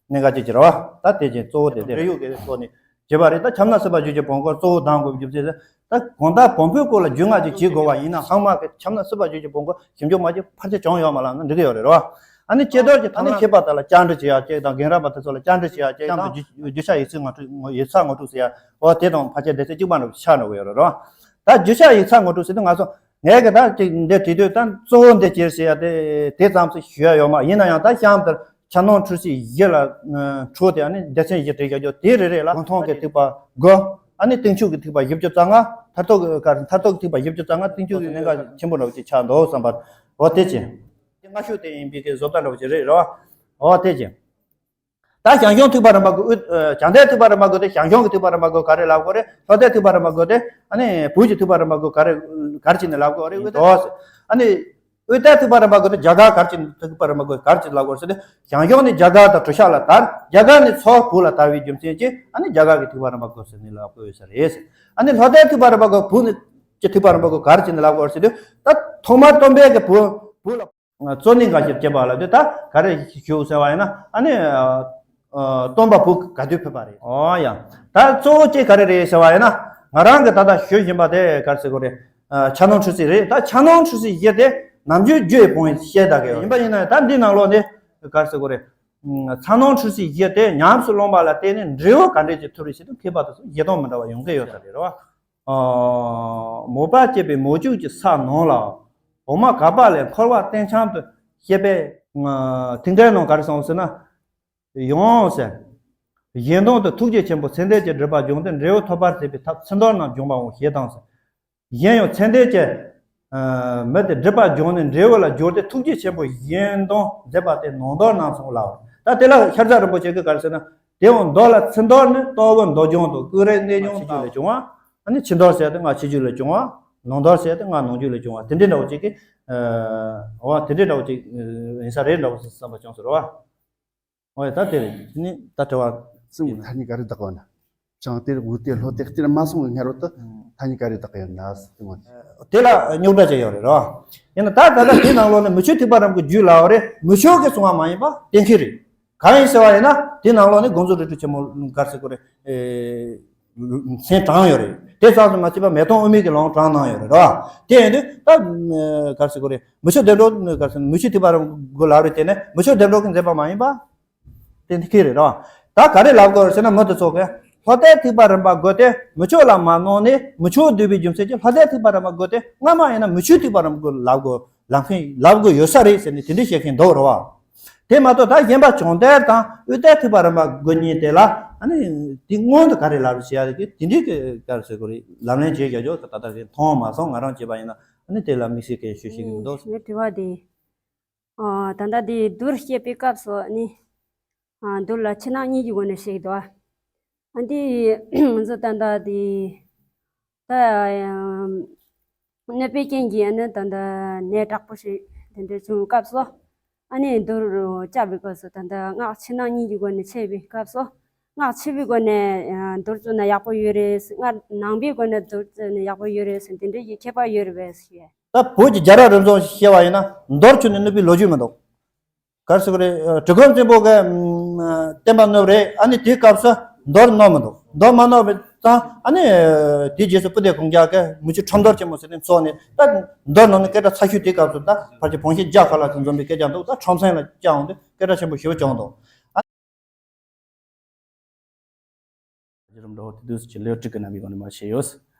གནད་འགག་ཅིག་ཅིག་རེད་བ། ད་དེ་ཅིག་གཙོ་བོ་དེ་དེ་རེད། འབྲེལ་ཡོད་ཀྱི་སྐོར་ནས་བྱས་པ་རེད། ད་ཆབ་ནག་སྲིད་པ་བརྒྱུད་ཀྱི་བོན་སྐོར་གཙོ་བོ་གདམ་དགོས་པའི་རྒྱུ་མཚན་ཟེར། ད་གང་ལྟར་བོན་པོའི་སྐོར་ལ་རྒྱུས་མངའ་ཅིག་བྱེད་དགོས་པ་ཡིན་ན་ཚང་མ་གི་ཆབ་ནག་སྲིད་པ་བརྒྱུད་ཀྱི་བོན་སྐོར་ཞིབ་འཇུག་མ་བྱས་ཕལ་ཆེར་བྱུང་ཡོད་མ་ལབ་ན་འགྲིག་གི་ཡོད་རེད་རོ། ཨ་ནི་སྤྱི་ཟླ་གི་ཐ་ན་མཁས་པ་དག་ལ་བཅར་འདྲི་བྱེད་ཡག་ཅིག་དང་རྒན་རབས་པ་དེ་ཚོ་ལ་བཅར་འདྲི་བྱེད་ཡག་ཅིག་དང་རྒྱུ་རྒྱུ་ཆ་ཡིག་ཚགས་ངོ་སྤྲོད་ཡིག་ཚགས་ངོ་སྤྲོད་ཟེར་ཡག་འོ་དེ་དང་ཕལ་ཆེར་སྡེ་ཚན་གཅིག་པ་འདྲ་པོ་ཆགས་འགྲོ་གི་ཡོད་རེད་རོ། ད་རྒྱུ་ཆ་ཡིག་ཚགས་ངོ་སྤྲོད་ཟེར་དུས་ང་ཚོ་ངས་གི་ད་ཅིག་འདི་བྲིས་དུས་ད་གཙོ་བོ་འདི་ཅིག་ཟེར་ཡག་དེ་དེ་ཙམ་ཞིག་ཞུ་ཡག་ཡོད་མ་ཡིན་ན་ཡང་ད་གཤམ་དུ་ཆ་སྣང་འཁྲུལ་ཚིག་བཞི་ལ་འཕྲོས་ཏེ་ཨ་ནི་སྡེ་ཚན་བཞི་བྲིས་བཞག་རྒྱུ་དེ་རེ་རེ་ལ་གུང་ཐང་གི་ཐིགས་པ་དགུ། ཨ་ནི་སྟེང་ཕྱོགས་ཀྱི་ཐིགས་པ་བཞི་བཅུ་རྩ་ལྔ། མཐར་ཐུག་གི་མཐར་ཐུག་གི་ཐིགས་པ་བཞི་བཅུ་རྩ་ལྔ་སྟེང་ཕྱོགས་ཀྱི་གནད་འགག་ཆེན་པོ་འདྲ་བོ་ཅིག་ཆགས་འདུག་བསམ་པ། འོ་དེ་ཅི། དེ་སྔ་ཤོས་དེ་ཡིན་པའི་གི་བཟོ་ལྟ་འདྲ་བོ་ཅིག་རེད་རེད་བ། འོ་དེ་ཅི། ད་ཞང་ཞུང་ཐིགས་པ་རིམ་པ་དགུ་ཨུ་ཨ་བྱང་མཐའི་ཐིགས་པ་རིམ་པ་དགུ་དེ་ཞང་ཞུང་གི་ཐིགས་པ་རིམ་པ་དགུ་ག་རེ་ལབ་དགོས་རེད། ལྷོ་མཐའི་ཐིགས་པ་རིམ་པ་དགུ་དེ་ཨ་ནི་བོད་ཀྱི་ཐིགས་པ་རིམ་པ་དགུ་ག་རེ་ག་རེ་བྱས་ནས་ལབ་དགོས་རེད། ཨུ་ཨ་ནི་དབུས་མཐའི་ཐིགས་པ་རིམ་པ་དགུ་དེ་རྒྱ་གར་ག་རེ་བྱས་ནས་ཐིགས་པ་རིམ་པ་དགུ་ག་རེ་བྱས་ནས་ལབ་དགོས་རེད་ཟེར་ཏེ། ཞང་ཞུང་ནི་རྒྱ་གར་དང་བྲུ་ཤ་ལ་དར། རྒྱ་གར་ནི་མཚོ་བོད་ལ་དར་བའི་རྒྱུ་མཚན་གྱིས་ཨ་ནི་རྒྱ་གར་གྱི་ཐིགས་པ་རིམ་པ་དགུ་ཟེར་ནས་ལབ་དགོས་ས་རེད། ཨ་ནི་ལྷོ་མཐའི་ཐིགས་པ་རིམ་པ་དགུ་བོད་ནི་ཀྱི་ཐིགས་པ་རིམ་པ་དགུ་ག་རེ་བྱས་ནས་ལབ་དགོས་རེད་ཟེར་དུས། ད་ཐོག་མར་སྟོན་པའི་གི་བོད་བོད་ལ་གཙོ་གནད་འགའ་ཞིག་བྱས་པ་ལབ་དུས་ད་ག་རེ་ཞུ་ཟེར་བ་ཡིན་ན་ཨ་ནི། ཨ་སྟོན་པ་བོད་ག་དུས་ཕེབས་པ་རེད། ཨོ་ཡ། ད་གཙོ་བོ་གཅིག་ག་རེ་རེད་ཟེར་བ་ཡིན་ན། ང་རང་གི་ད་ལྟ་ཞུ་བཞིན་པ་དེ་ག་རེ་ཟེར་དགོས་རེད། ཨ་ཆ་སྣང་འཁྲུལ་ཚིག་རེད། ད་ཆ་སྣང་འཁྲུལ་ཚིག་བཞི་དེ་ནམ་རྒྱུན་རྒྱུ་ཡི་བོན་ཡིན་བཤད་བསྡད་ཀྱི་ཡོད། ཡིན་པ་ཡིན་ན་ད་འདི་ནང་ལོགས་ནས་ག་རེ་ཟེར་དགོས་རེད། ཚ་ནང་འཁྲུལ་སའི་གཞི་དེ་ཉམས་སུ་བླངས་པ་ལ་བརྟེན་ནས་འབྲས་བུ་ག་འདྲས་ཅིག་ཐོབ་རེད་ཟེར་དུས་མཁས་པ་དེ་ཚོ་བཞེད་སྟངས་མི་འདྲ་བ་ཡོང་གི་ཡོད་ས་རེད་རོ། མོས་པ་བསྐྱེད་པའི་མོས་གུས་ཀྱི་ས་ནང་ལ། འོ་མ་ག་པ་ལས་འཁོར་བ་སྟེང་འཁྱམ་དུ་སྐྱེས་པའི་དེ་འདྲའི་ནང་ག་རེ་གསུངས་ཟེར་ན། ཡང་ཟེར། གཞན་དོན་དུ་ཐུགས་རྗེ་ཆེན་པོ་ཚེ་འདས་ཀྱི་སྒྲིབ་པ་སྦྱངས་ཏེ་འབྲས་བུ་ཐོབ་པར་བྱེད་པའི་ཐབས་ཚུལ་མདོར་རྣམས་སྦྱོངས་པའོ་ཞེས་དང་ཟེར། གཞན་ཡང་ཚེ་འདས་ཀྱི་མི་དེ་སྒྲིབ་པ་སྦྱངས་ནས་འབྲས་བུ་ལ་སྦྱོར་ཏེ་ཐུགས་རྗེ་ཆེན་པོ་གཞན་དོན་མཛད་པ་སྟེ་ནང་མདོར་རྣམས་སོང་ལའོ། ད་དེ་ལ་ཤར་རྒྱག་རིན་པོ་ཆེ་གིས་ག་རེ་ཟེར་ན། དེའང་མདོ་ལ་ཚུལ་མདོར་ནི་རྟོག་པའི་མདོ་སྦྱོང་དང་ཀུན་རིག་གནས་སྦྱོང་ཕྱི་རྒྱུད་ལས་བྱུང་བ། ཨ་ནི་ཕྱི་མདོར་ཟེར་ཏེ་སྔ་ཕྱི་རྒྱུད་ལས་བྱུང་བ། ནང་མདོར་ཟེར་ཏེ་སྔ་ནང་རྒྱུད་ལས་བྱུང་བ་དེ་འདྲའི་འདྲ་བོ་ཅིག་གིས། འོ་དེ་འདྲའི་འདྲ་བོ་ཅིག་ཡིན་ས་རེད་འདྲ་བོ་བསམ་པ་བྱུང་ཟེར་བ། འོ་ཡ་ད་དེ་རེད། དེ་ནི་ད་དྲི་བ། གསུམ་གྱི་ཐ་སྙད་ག་རེ་བཏགས་པ་ན། བྱང་གཏེར་འོག་གཏེར་ལྷོ་གཏེར་གཏེར་མ་གསུམ་གྱི་སྔ་རོལ་དུ་ཐ་སྙད་ག་རེ་བཏགས་ཡོད་ན་ཟེར་དེ་ངོ་། དེ་ལ་རྙོག་དྲ་ཅིག་ཡོད་རེད་རོ། ཡིན་ན་ད་ད་ལྟ་དེའི་ནང་ལོགས་ནས་མི་ཆོས་ཐེག་པ་རིམ་པའི་རྒྱུད་ལ་འོ་རེད། མི་ཆོས་ཀྱིས་གསུངས་པ་མ་ཡིན་པ་གཏན་འཁེལ་རེད། གང་ཡིན་ཟེར་བ་ཡིན་ན་དེའི་ནང་ལོགས་ནས་དགོངས་རྫོགས་རིགས་དྲུག་ཆེན་མོ་ག་རེ་ཟེར་དགོས་རེད། མཚན་དྲངས་ཡོད་རེད། དེ་ཙམ་དུ་མ་ཚད་པ་མེ་དང་དབུ་མའི་གི་ལུང་དྲངས་གནང་ཡོད་རེད་རོ། དེ་ཡིན་དུས་ད་ག་རེ་ཟེར་དགོས་རེད། མི་ཆོས་བདེ་འགྲོ་ག་རེ་ཟེར། མི་ཆོས་ཐེག་པ་རིམ་པའི་རྒྱུད་ལ་འོ་རེད། དེ་ནས་མི་ཆོས་བདེ་འགྲོ་གིས་མཛད་པ་མ་ཡིན་པ། དེ་འདི་ཁེ་རེད་རོ། ད་ག་རེ་ལབ་དགོས་རེད་ཟེར་ན། མི་དེ་ཚོ་གིས་ལྷོ་གཏེར་ཐེག་པ་རིམ་པ་བརྒྱུད་དེ་མི་ཆོས་ལ་མ་སྣང་ནས་མི་ཆོས་འདུལ་བའི་རྒྱུ་མཚན་གྱིས་ལྷོ་གཏེར་ཐེག་པ་རིམ་པ་བརྒྱུད་དེ་སྔ་མ་ཡིན་ན་མི་ཆོས་ཐེག་པ་རིམ་པ་ལབ་དགོས་ལབ་མཁན་ལབ་དགོས་ཡོད་ས་རེད་ཟེར་ནས་དེ་འདྲ་བཤད་མཁན་འདུག་རེད་བ། དེ་མ་གཏོགས་ད་གཞན་པ་བྱང་གཏེར་དང་དབུས་གཏེར་ཐེག་པ་རིམ་པ་དགུ་གཉིས་དེ་ལ་ཨ་ནི་དེ་སྔོན་དུ་ག་རེ་ལབ་རེད་ཟེར་ཡ་རེད་གི། དེ་འདྲའི་གི་ག་རེ་ཟེར་དགོས་རེད། ལམ་ལྷོང་བྱས་བཞག་རྒྱུ་ད་ལྟ་གི་མཐོང་མ་སོང་། ང་རང་བྱས་པ་ཡིན་ན་ཨ་ནི་དེ་ལ་དམིགས་བསལ་གྱི་ཞུ་ཤེས་ཀྱི་མི་འདུག་ངའི་དྲི་བ་དེ། ཨ། ད་ལྟ་དེ་མདོར་བཤད་པའི་སྐབས་སུ་ནི། ཨ། མདོར་ལ་ཕྱི་ནང་གཉིས་ཀྱི་སྒོ་ནས་བཤད་ཀྱི་འདུག་ཨ་འདི་ང་ཚོ་ད་ལྟ་དེ་ད་གནོད་པའི་རྐྱེན་གྱིས་ནི་ད་ལྟ་ནད་དྲག་པོ་ཞིག་དེ་འདྲ་བྱུང་སྐབས་སུ། ཨ་ནི་མདོར་བཅའ་བའི་སྐབས་སུ་ད་ལྟ་སྔགས་ཕྱི་ནང་གཉིས་ཀྱི་སྒོ་ནས་ཕྱེ་བའི་སྐབས་སུ། སྔགས་ཕྱི་པའི་སྒོ་ནས་མདོར་བསྡུས་ན་ཡག་པོ་ཡོད་རེད། སྔགས་ནང་པའི་སྒོ་ནས་མདོར་བསྡུས་ན་ཡག་པོ་ཡོད་རེད་ཟེར་དེ་འདྲ་ཡི་ཁྱད་པར་ཡོད་རེད་པས་ཞུ་ཡ། ད་བོད་ཀྱི་རྒྱལ་རབས་རིམ་བྱོན་བཤད་པ་ཡིན་ན་མདོར་བསྡུས་ནས་གནོད་པའི་ལོ་རྒྱུས་མི་འདུག་ག་རེ་ཟེར་གི་རེད། གྲི་གུམ་བཙན་པོ་གིས་བསྟན་པ་གནོད་རེད། ཨ་ནི་དེའི་སྐབས་སུ་མདོར་གནོད་མི་འདུག་མདོར་མ་གནོད་པའི་ཙང་ཨ་ནི་དེའི་རྗེས་སུ་སྤུ་ལྡེ་གུང་རྒྱལ་གྱིས་མི་ཆོས་ཁྲིམས་མདོར་ཆེན་མོ་ཟེར་ནས་བཙུགས་ནས། ད་མདོར་ནང་ནས་སྐད་གྲགས་ཚ་ཤོས་དེའི་སྐབས་སུ་ད་ཕལ་ཆེར་བོན་གཤེན་རྒྱ་གར་ལ་དེ་འཛོམས་པའི་སྐད་ཆ་འདུག་ད་ཁྲམ་ཟིང་ལ་བཅར་འོང་དུས་སྐད་གྲགས་ཆེན་པོ་ཞེ་པོ་བྱུང་འདུག་རྒྱལ་རབས་འདྲ་བོ་དེ་དུས་ཀྱི་ལེའུ་དྲུག་གི་རྣམ་པའི་སྒང་ནས་མར་བཤད་ཡོད།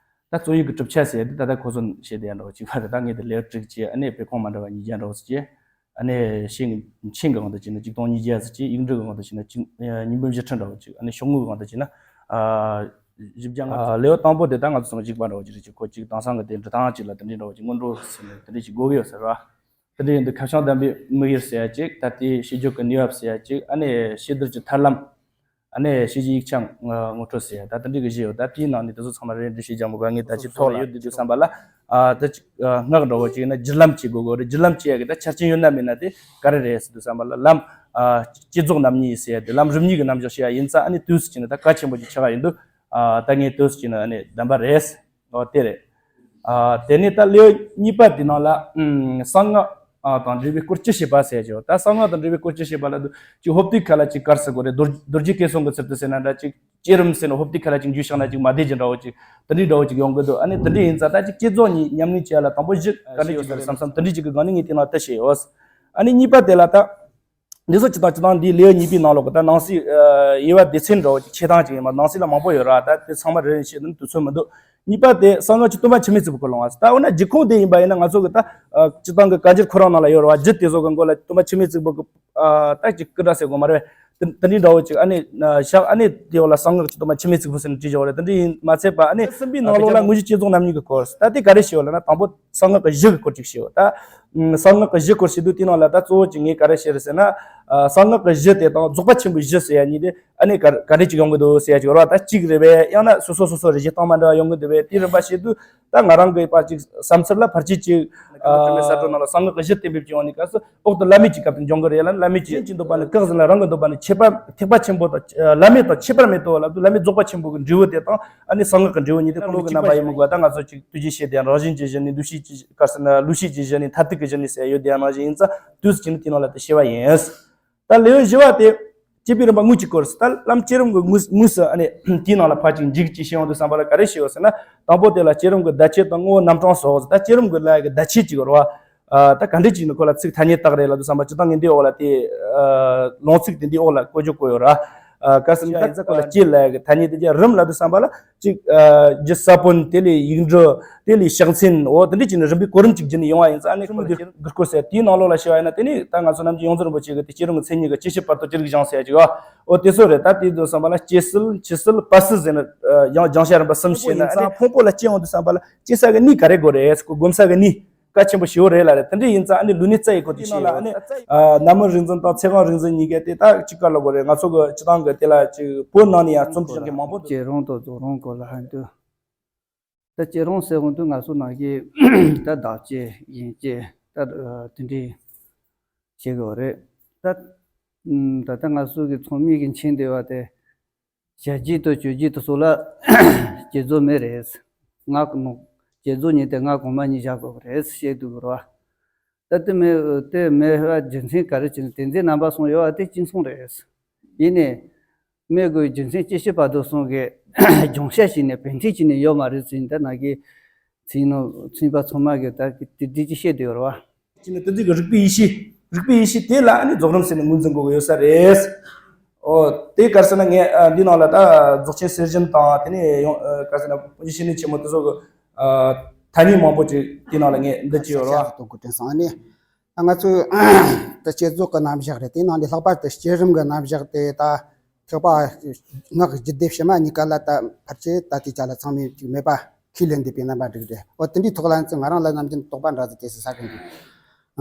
ད་རྩོམ་ཡིག་གི་གྲུབ་ཆ་ཟེར་དེ་ད་ལྟ་ཁོ་ཚོ་བཤད་བསྡད་ཡ་འདྲ་བོ་གཅིག་པ་རེད། ད་ངས་དེ་ལེའུ་དྲུག་གི་ཨ་ནི་དཔེ་ཁུངས་མ་འདྲ་བ་ཉིས་བརྒྱ་འདྲ་བོ་ཟེར་གྱི། ཨ་ནི་ཤེས་མཆན་གྱི་དབང་དུ་བྱས་ན་གཅིག་སྟོང་ཉིས་བརྒྱ་ཟེར་གྱི། ཡིག་འབྲུ་གི་དབང་དུ་བྱས་ན་གཅིག་ཉིས་འབུམ་བཞི་ཁྲི་འདྲ་བོ་གཅིག་ཨ་ནི་ཤོག་ངོས་ཀྱི་དབང་དུ་བྱས་ན་ཨ་བཞི་བརྒྱ་ལྔ། ལེའུ་དང་པོ་དེ་ད་ང་ཚོ་ཚང་མ་གཅིག་པ་འདྲ་བོ་གཅིག་རེད་གྱི། ཁོ་གཅིག་དེང་སང་གི་དེ་འབྲི་སྟངས་གཅིག་ལ་དེ་འདྲའི་འདྲ་བོ་གཅིག་སྔོན་འགྲོ་ཟེར་ནས་དེ་འདྲའི་གཅིག་དགོས་ཀྱི་ཡོད་ཟེར་བ། དེ་འདྲ་ཡིན་དུས་ཁ་བྱང་གདམས་པའི་དམིགས་ཡུལ་ཟེར་ཡ་གཅིག་ད་ལྟའི་བཤད་རྒྱུད་ཀྱི་གནས་བབ་ཟེར་ཡ་གཅིག་ཨ་ནི་བཤད་སྡེར་གྱི་ཐར་ལམ། ཨ་ནི་བཤད་རྒྱུད་ཡིག་ཆ་ངོ་སྤྲོད་ཟེར་ཡ། ད་དེ་འདྲའི་གི་བཞི་ཡོད། ད་དེའི་ནང་ནས་དེ་ཚོ་ཚང་མ་རེ་རེ་བཤད་རྒྱུ་མོ་ག་ངས་ད་ཅིག་ཐོག་ལ་ཡོད་དུས་དུས་བསམ་པ་ལ། ཨ་ད་ཅིག་ཨ་སྔགས་འདྲ་བོ་གཅིག་ཡིན་ན་བརྒྱུད་ལམ་གཅིག་དགོས་དགོས་རེད། བརྒྱུད་ལམ་གཅིག་ཡ་གི་ད་ཆ་རྐྱེན་ཡོད་ན་མེད་ན་དེ་ག་རེ་རེད་ཟེར་དུས་བསམ་པ་ལ། ལམ་ཨ་བསྐྱེད་རྫོགས་རྣམ་གཉིས་ཟེར་ཡ་དེ་ལམ་རིམ་གཉིས་ཀྱི་རྣམ་གཞག་བཤད་ཡ་ཡིན་ཙང་། ཨ་ནི་དུས་སུ་བྱས་ན་ད་གལ་ཆེན་པོ་ཅིག་ཆགས་ཡ་ཡིན་དུས། ཨ་ད་ངས་དུས་སུ་བྱས་ན་ཨ་ནི་གདམས་པ་རེད། ཨོ་དེ་རེད། ཨ་དེ་ནས་ད་ལེའུ་གཉིས་པ་དེ་ནང་ལ་ཨམ་གསང་སྔགས་ཨ་དང་འབྲེལ་བའི་སྐོར་བཅུ་བཤད་པ་ཟེར་ཡ་ཅིག་ཡོད། ད་གསང་སྔགས་དང་འབྲེལ་བའི་སྐོར་བཅུ་བཤད་པ་ལ་དུ་ཅིག་ཧོབ་ཏེ་ཁ་ལ་ཅིག་ག་རེ་ཟེར་དགོས་རེད། རྡོ་རྡོ་རྗེ་སྐལ་བཟང་གི་ཚུལ་དུ་ཟེར་ན་འདྲ། ཅིག་བསྐྱེད་རིམ་ཟེར་ན་ཧོབ་ཏེ་ཁ་ལ་ཅིག་འཇུས་བཞག་ན་ཅིག་མ་བདེ་རྒྱུ་འདྲ་བོ་ཅིག་དེ་འདྲའི་འདྲ་བོ་ཅིག་ཡོང་གི་འདུག་ཨ་ནི་དེ་འདྲ་ཡིན་ཙང་ད་ཅིག་བསྐྱེད་རྫོགས་གཉིས་ཉམས་ལེན་བྱེད་ཡ་ལ་དང་པོ་གཞི་ག་རེ་ཞིག་ཡོད་ཟེར་བསམ། དེ་འདྲའི་ཅིག་གི་སྒང་ནས་ངས་དེ་ནང་དེ་བཤད་ཡོད། ཨ་ནི་གཉིས་པ་དེ་ལ་ད། འདི་ཚོ་སྤྱིར་བཏང་སྤྱིར་བཏང་འདིའི་ལེའུ་གཉིས་པའི་ནང་ལོགས་ཀྱི་ད་ནང་གསེས་ཨ་དབྱེ་བ་སྡེ་ཚན་འདྲ་བོ་ཅིག་ཕྱེ་སྟངས་ཅིག་ཡིན་པ། ནང་གསེས་ལ་མང་པོ་ཡོད་ར། ད་དེ་ཚང་མ་རེ་རེ་བཤད་ན་དུས་ཚོད་མི་འདུག་གཉིས་པ་དེ་གསང་སྔགས་ཀྱི་སྟོན་པ་འཆི་མེད་གཙུག་ཕུད་སྐོར་ལ་ཡོང་བ་ཟེར། ད་འོ་ན་རྒྱུད་ཁུངས་དེ་ཡིན་པ་ཡིན་ན་ང་ཚོ་གི་ད་ཨ་སྤྱིར་བཏང་གི་བཀའ་འགྱུར་ཁོ་རང་ནང་ལ་ཡོད་ར་བ། རྒྱུད་དེ་ཚོ་གི་མགོ་ལ་སྟོན་པ་འཆི་མེད་གཙུག་ཕུད་ཀྱི་ཨ་ད་ཅིག་སྐུ་འདྲ་ཟེར་དགོས་མ་རེད། དེ་དེ་འདྲའི་འདྲ་བོ་ཅིག་ཨ་ནི་བཞག་ཨ་ནི་དེ་འོག་ལ་གསང་སྔགས་ཀྱི་སྟོན་པ་འཆི་མེད་གཙུག་ཕུད་ཟེར་ནས་བྲིས་བཞག་པ་རེད། དེ་འདྲ་ཡིན་མ་ཚད་པ་ཨ་ནི་གསུམ་པའི་ནང་ལོགས་ལ་དངོས་གཞི་བསྐྱེད་རྫོགས་རྣམ་གཉིས་ཀྱི་སྐོར། ད་དེ་ག་རེ་བཤད་ཡོད་ལབ་ན་དང་པོ་གསང་སྔགས་ཀྱི་གཞི་གི་སྐོར་ཅིག་བཤད་ཡོད། ད་གསང་སྔགས་ཀྱི་གཞི་སྐོར་བཤད་དུས་དེའི་ནང་ལ་ད་གཙོ་བོ་ཅིག་ངས་ག་རེ་བཤད་རེད་ཟེར་ན། ཨ་གསང་སྔགས་ཀྱི་གཞི་དེ་དང་རྫོགས་པ་ཆེན་པོའི་གཞི་ཟེར་ཡ་གཉིས་དེ་ཨ་ནི་ག་ག་རེ་ཅིག་ཡོང་གི་འདུག་ཟེར་ཡ་ཅིག་ཡོད་རེད་བ། ད་གཅིག་རེད་པས། ཡང་ན་སོ་སོ་སོ་སོ་རེ་བཞེད་སྟངས་མ་འདྲ་བ་ཡོང་གི་འདུག་པས། དེའི་རིམ་པ་བཤད་དུས་ད་ང་རང་གི་ཕར་ཅིག་བསམ་ཚུལ་ལ་ཕར་ཅིག་ཅིག་ཨ་ས་ཏྲོ་ནང་ལ་གསང་སྔགས་ཀྱི་གཞི་གཏན་འབེབས་ཅིག་ཡོང་ནས་སྐབས་སུ་འོག་ཏུ་བླ་མེད་ཀྱི་སྐབས་དེ་འབྱུང་གི་རེད་ལ། བླ་མེད་ཀྱི་ཡིན་གྱི་འདུག་པ་ནི་བཀག་ཟིན་ལ་རང་གི་འདུག་པ་ནི་ཁྱད་པར་ཐེག་པ་ཆེན་པོ་དང་བླ་མེད་དང་ཁྱད་པར་མེད་དོ་ལབ་དུས། བླ་མེད་རྫོགས་པ་ཆེན་པོ་གི་འབྲས་བུ་དེ་དང་ཨ་ནི་གསང་སྔགས་ཀྱི་འབྲས་བུ་གཉིས་དེ་ཀུན་གྱི་རྣམ་པ་ཡིན་མོད་ག་ད་ང་ཚོ་ཅིག་ཐུགས་རྗེ་ཆེ་དེ་རང་བཞིན་གྱི་གཞི་ནས་འདུ་ཤེས་ཀྱི་ག་ཟེར་ན་ལུགས་ཤེས་ཀྱི་གཞི་ནས་མཐར་ཐུག་གི་གཞི་ནས་ཟེར་ཡོད་དེ་ཡང་ནང་བཞིན་ཡིན་ཙང་དུས་སུ་བྱས་ནས་དེའི་ནང་ལ་དེ་བཤད་པ་ཡིན། ད་ལེའུ་བཞི་བ་དེ་བསྐྱེད་པའི་རིམ་པ་དངོས་ཀྱི་སྐོར། ད་ལམ་བསྐྱེད་རིམ་གྱི་དངོས་དངོས་སུ་ཨ་ནི་དེའི་ནང་ལ་ཕར་ཅིག་འཇུག་ཅིག་བཤད་ཡོང་དུས་བསམ་པ་ལ་ག་རེ་བཤད་ཡོད་ཟེར་ན། དང་པོ་དེ་ལ་བསྐྱེད་རིམ་གྱི་བརྡ་ཆད་དང་བསྔོ་བའི་རྣམ་གྲངས་སོགས། ད་བསྐྱེད་རིམ་གྱི་ལ་ཡ་གི་བརྡ་ཆད་ཅིག་ཡོད་རེད་བ། ཨ་ད་ག་འདྲ་ཅིག་ནི་ཁོ་ལ་ཚིག་ཐ་སྙད་བཏགས་རེད་ལབ་དུས་ཙམ་པ། སྤྱིར་བཏང་ངས་འདི་འོག་ལ་དེ་ཨ་ལུང་ཚིག་དེ་འདི་འོག་ལ་བཀོད་རྒྱུ་བཀོད་ཡོད་ར། ཨ་གལ་སྲིད་ཡིན་ཙང་ཁོ་ལ་སྐྱེ་ལབ་ཀྱི་ཐ་སྙད་དེ་རྒྱ་རིམ་ལབ་དུས་ཙམ་པ་ལ་ཅིག་ཨ་རྒྱུ་ས་བོན། དེ་ལས་ཡིག་འབྲུ། དེ་ལས་ཕྱག་མཚན། འོ་དེ་འདྲ་ཅིག་ནི་རིམ་པས་གོ་རིམ་ཅིག་བརྒྱུད་ནས་ཡོང་བ་ཡིན་ཙང་། ཨ་ནི་ཁོ་མོ་དེ་དགུ་སྐོར་ཟེར་དེའི་ནང་ལོགས་ལ་བཤད་པ་ཡིན་ན། དེ་ནས་ད་ང་ཚོ་ནམ་རྒྱུན་ཡོངས་འཛིན་རིན་པོ་ཆེ་གི་དེ་བསྐྱེད་རིམ་གྱི་མཚན་ཉིད་ཀྱི་སྤྱི་ཞབས་བར་དུ་ཅི་རིགས་སྦྱངས་ཟེར་ཡ་ཅིག་ཡོད། འོ་དེ་ཚོ་རེད། ད་དེ་དུས་ཙམ་པ་ལ་སྐྱེ་སྲིད་འཆི་སྲིད་པ་སྲིད་ཟེར་ནས་ཨ་སྦྱང་སྦྱང་བྱ་རིམ་པ་གསུམ་བཤད་ན། ཨ་ནི་ཕུང་པོ་ལ་སྐྱེ་འོང་དུས་ཙམ་པ་ལ་སྐྱེ་ས་གི་གནས་ག་རེ་དགོས་རེད། སྒོམ་ས་གི་གནས་གལ་ཆེན་པོ་ཞེ་པོ་རེད་ལ་རེད། དེ་འདྲ་ཡིན་ཙང་ཨ་ནི་ལུས་གནས་རྩ་ཡི་སྐོར་དེ་བཤད་ཡོད་རེད། ཨ་ནམ་རིག་འཛིན་དང་ཚེ་དབང་རིག་འཛིན་གཉིས་ཀས་དེ་ད་གཅིག་ག་ལ་དགོས་རེད། ང་ཚོ་གི་སྤྱིར་བཏང་གི་དེ་ལ་ཅིག་བོད་ནང་ནས་ཡང་རྩོམ་སྦྱང་མཁན་མང་པོ་འདུག་སྐྱེ་རང་དང་རྫོགས་རང་སྐོར་ལ་ཧན་དུ། ད་སྐྱེ་རང་ཟེར་འོང་དུས་ང་ཚོ་ནང་གི་ད་བདག་སྐྱེ་གཞན་སྐྱེ་ད་ཨ་དེ་འདྲའི་བྱེད་དགོས་རེད། ད་ཨ་ད་ལྟ་ང་ཚོ་གི་ཚང་མས་གི་མཁྱེན་བསྡད་པ་དེ། བྱ་རྒྱུད་དང་སྤྱོད་རྒྱུད་དེ་ཚོ་ལ་བསྐྱེད་རྫོགས་མེད་རེད། སྔགས་ནང་བསྐྱེད་རྫོགས་གཉིས་དེ་སྔགས་གོང་མ་གཉིས་བཞག་དགོས་རེད་བཤད་འདུག་ར། ད་དེ་མེད་དེ་མེད་པ་རྒྱུ་མཚན་ག་རེ་བྱས་ནས་དེ་ཚོའི་རྣམ་པ་གསུམ་ཡོད་པ་དེ་གཅིག་མཚུངས་རེད། ཡིན་ནའི་མེད་དགོས་རྒྱུ་མཚན་སྐྱེ་ཤི་བར་དོ་གསུམ་གྱི་སྦྱོང་བྱ་བྱས་ནས་བེད་སྤྱོད་བྱས་ནས་ཡོད་མ་རེད་ཟེར་ནས། ད་ནང་གི་ཚིག་ནང་ཚིག་པ་ཚང་མ་གི་ད་དེ་དེ་ཅི་བཤད་དེ་ཡོད་རེད་བ། ཅི་ནས་དེ་དུས་ཀྱི་རིག་པའི་ཡེ་ཤེས། རིག་པའི་ཡེ་ཤེས་དེ་ལ་ཨ་ནི་རྫོགས་རིམ་ཟེར་ནས་ངོས་འཛིན་དགོས་ཀྱི་ཡོད་ས་རེད། ཨོ་དེ་ག་རེ་ཟེར་ན་ངས་ཨ་འདི་ནང་ལ་ད་རྫོགས་ཆེན་གསེར་ཞུན་དང་། དེ་ནས་ཡང་ཨ་ག་རེ་ཟེར་ན་དཔེ་ཆ་བཤེར་ནས་ཆེན་མོ་དེ་ཚོ་གི་ཨ་ཐ་སྙད་མང་པོ་ཅིག་དེ་ནང་ལ་ངས་འདི་བྱས་ཡོད་རེད་བ། གཏོང་དགོས་དྲན་སོང་། ཨ་ནི་ད་ང་ཚོས་ད་བསྐྱེད་རྫོགས་ཀྱི་རྣམ་གཞག་རེད། དེ་ནང་ལས་ལྷག་པར་དུ་བསྐྱེད་རིམ་གྱི་རྣམ་གཞག་དེ་ད། ཐེག་པ་སྔགས་རྒྱུད་སྡེ་ཕྱི་མ་གཉིས་ཀ་ལ་ད་ཕལ་ཆེར་ད་ལྟའི་ཆ་ལ་ཚང་མས་ཅིག་མེད་པ་ཁས་ལེན་བསྡད་པའི་རྣམ་པ་འགྲིག་རེད། འོ་དེ་འདྲའི་ཐོག་ལ་ང་རང་ལ་ནམ་རྒྱུན་དོགས་པ་འདྲ་ཟིག་དེ་སུ་ཟ་གི་འདུག་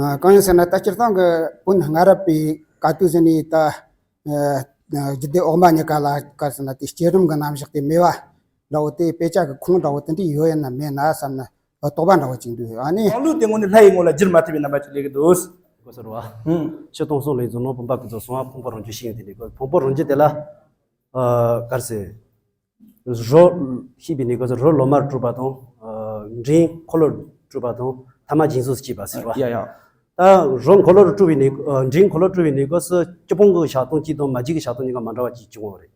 ཨ་གང་ཡིན་ཟེར་ན། ད་སྤྱིར་བཏང་གི་བོད་སྔ་རབས་པའི་བཀའ་བསྡུ་ཟེར་ནས་ད་ཨ་རྒྱུད་སྡེ་འོག་མ་གཉིས་ཀ་ལ་ག་རེ་ཟེར་ན། དེ་བསྐྱེད་རིམ་གྱི་རྣམ་གཞག་དེ་མེད་པ་འདྲ་བོ། དེ་དཔེ་ཆ་གི་ཁུངས་འདྲ་བོ་དེ་འདྲའི་ཡོད་ཡིན་ན་མེད་ན་བསམ་ན་དོགས་པ་འདྲ་བོ་ཅིག་འདུག་ཨ་ནི་སྔགས་ལུགས་དེ་དངོས་གནས་ལྷ་ཡི་ངོ་ལ་བསྒྱུར་མ་ཐུབ་པའི་རྣམ་པ་ཅིག་སླེབས་ཀྱི་འདུག་དགོས་ཟེར་བ། ཧུམ། ཕྱི་སྟོང་གསུམ་ལས་རྫོགས་ནོ། བུམ་པ་ཀུན་རྫོབ་གསུང་བ། ཕུང་པོ་རང་རྒྱུད་ཤེས་ཡོན་དེ་ལས་དགོས། ཕུང་པོ་རང་རྒྱུད་དེ་ལ་ཨ་ག་རེ་ཟེར། རོ་ཤེས་པའི་གནས་སྐབས་སུ་རོ་ལོ་མར་སྤྲུལ་པ་དང་། ཨ་མགྲིན་འཁོར་ལོར་སྤྲུལ་པ་དང་། ཐ་མ་སྦྱིན་སོགས་སུ་སྐྱེས་པ་ཟེར་བ། ཡ་ཡ། ད་རོ་འཁོར་ལོར་སྤྲུལ་བའི་གནས། ཨ་མགྲིན་འཁོར་ལོར་སྤྲུལ་བའི་གནས་སྐབས་སུ་སྤྱི་སྤུངས་ཀྱི་ཞག་དང་གཅིག་དང་མ་གྱུར་གྱི་ཞག་དང་གཉིས་ཀ་མ་འདྲ་བ་ཅིག་བྱུང་བ་རེད།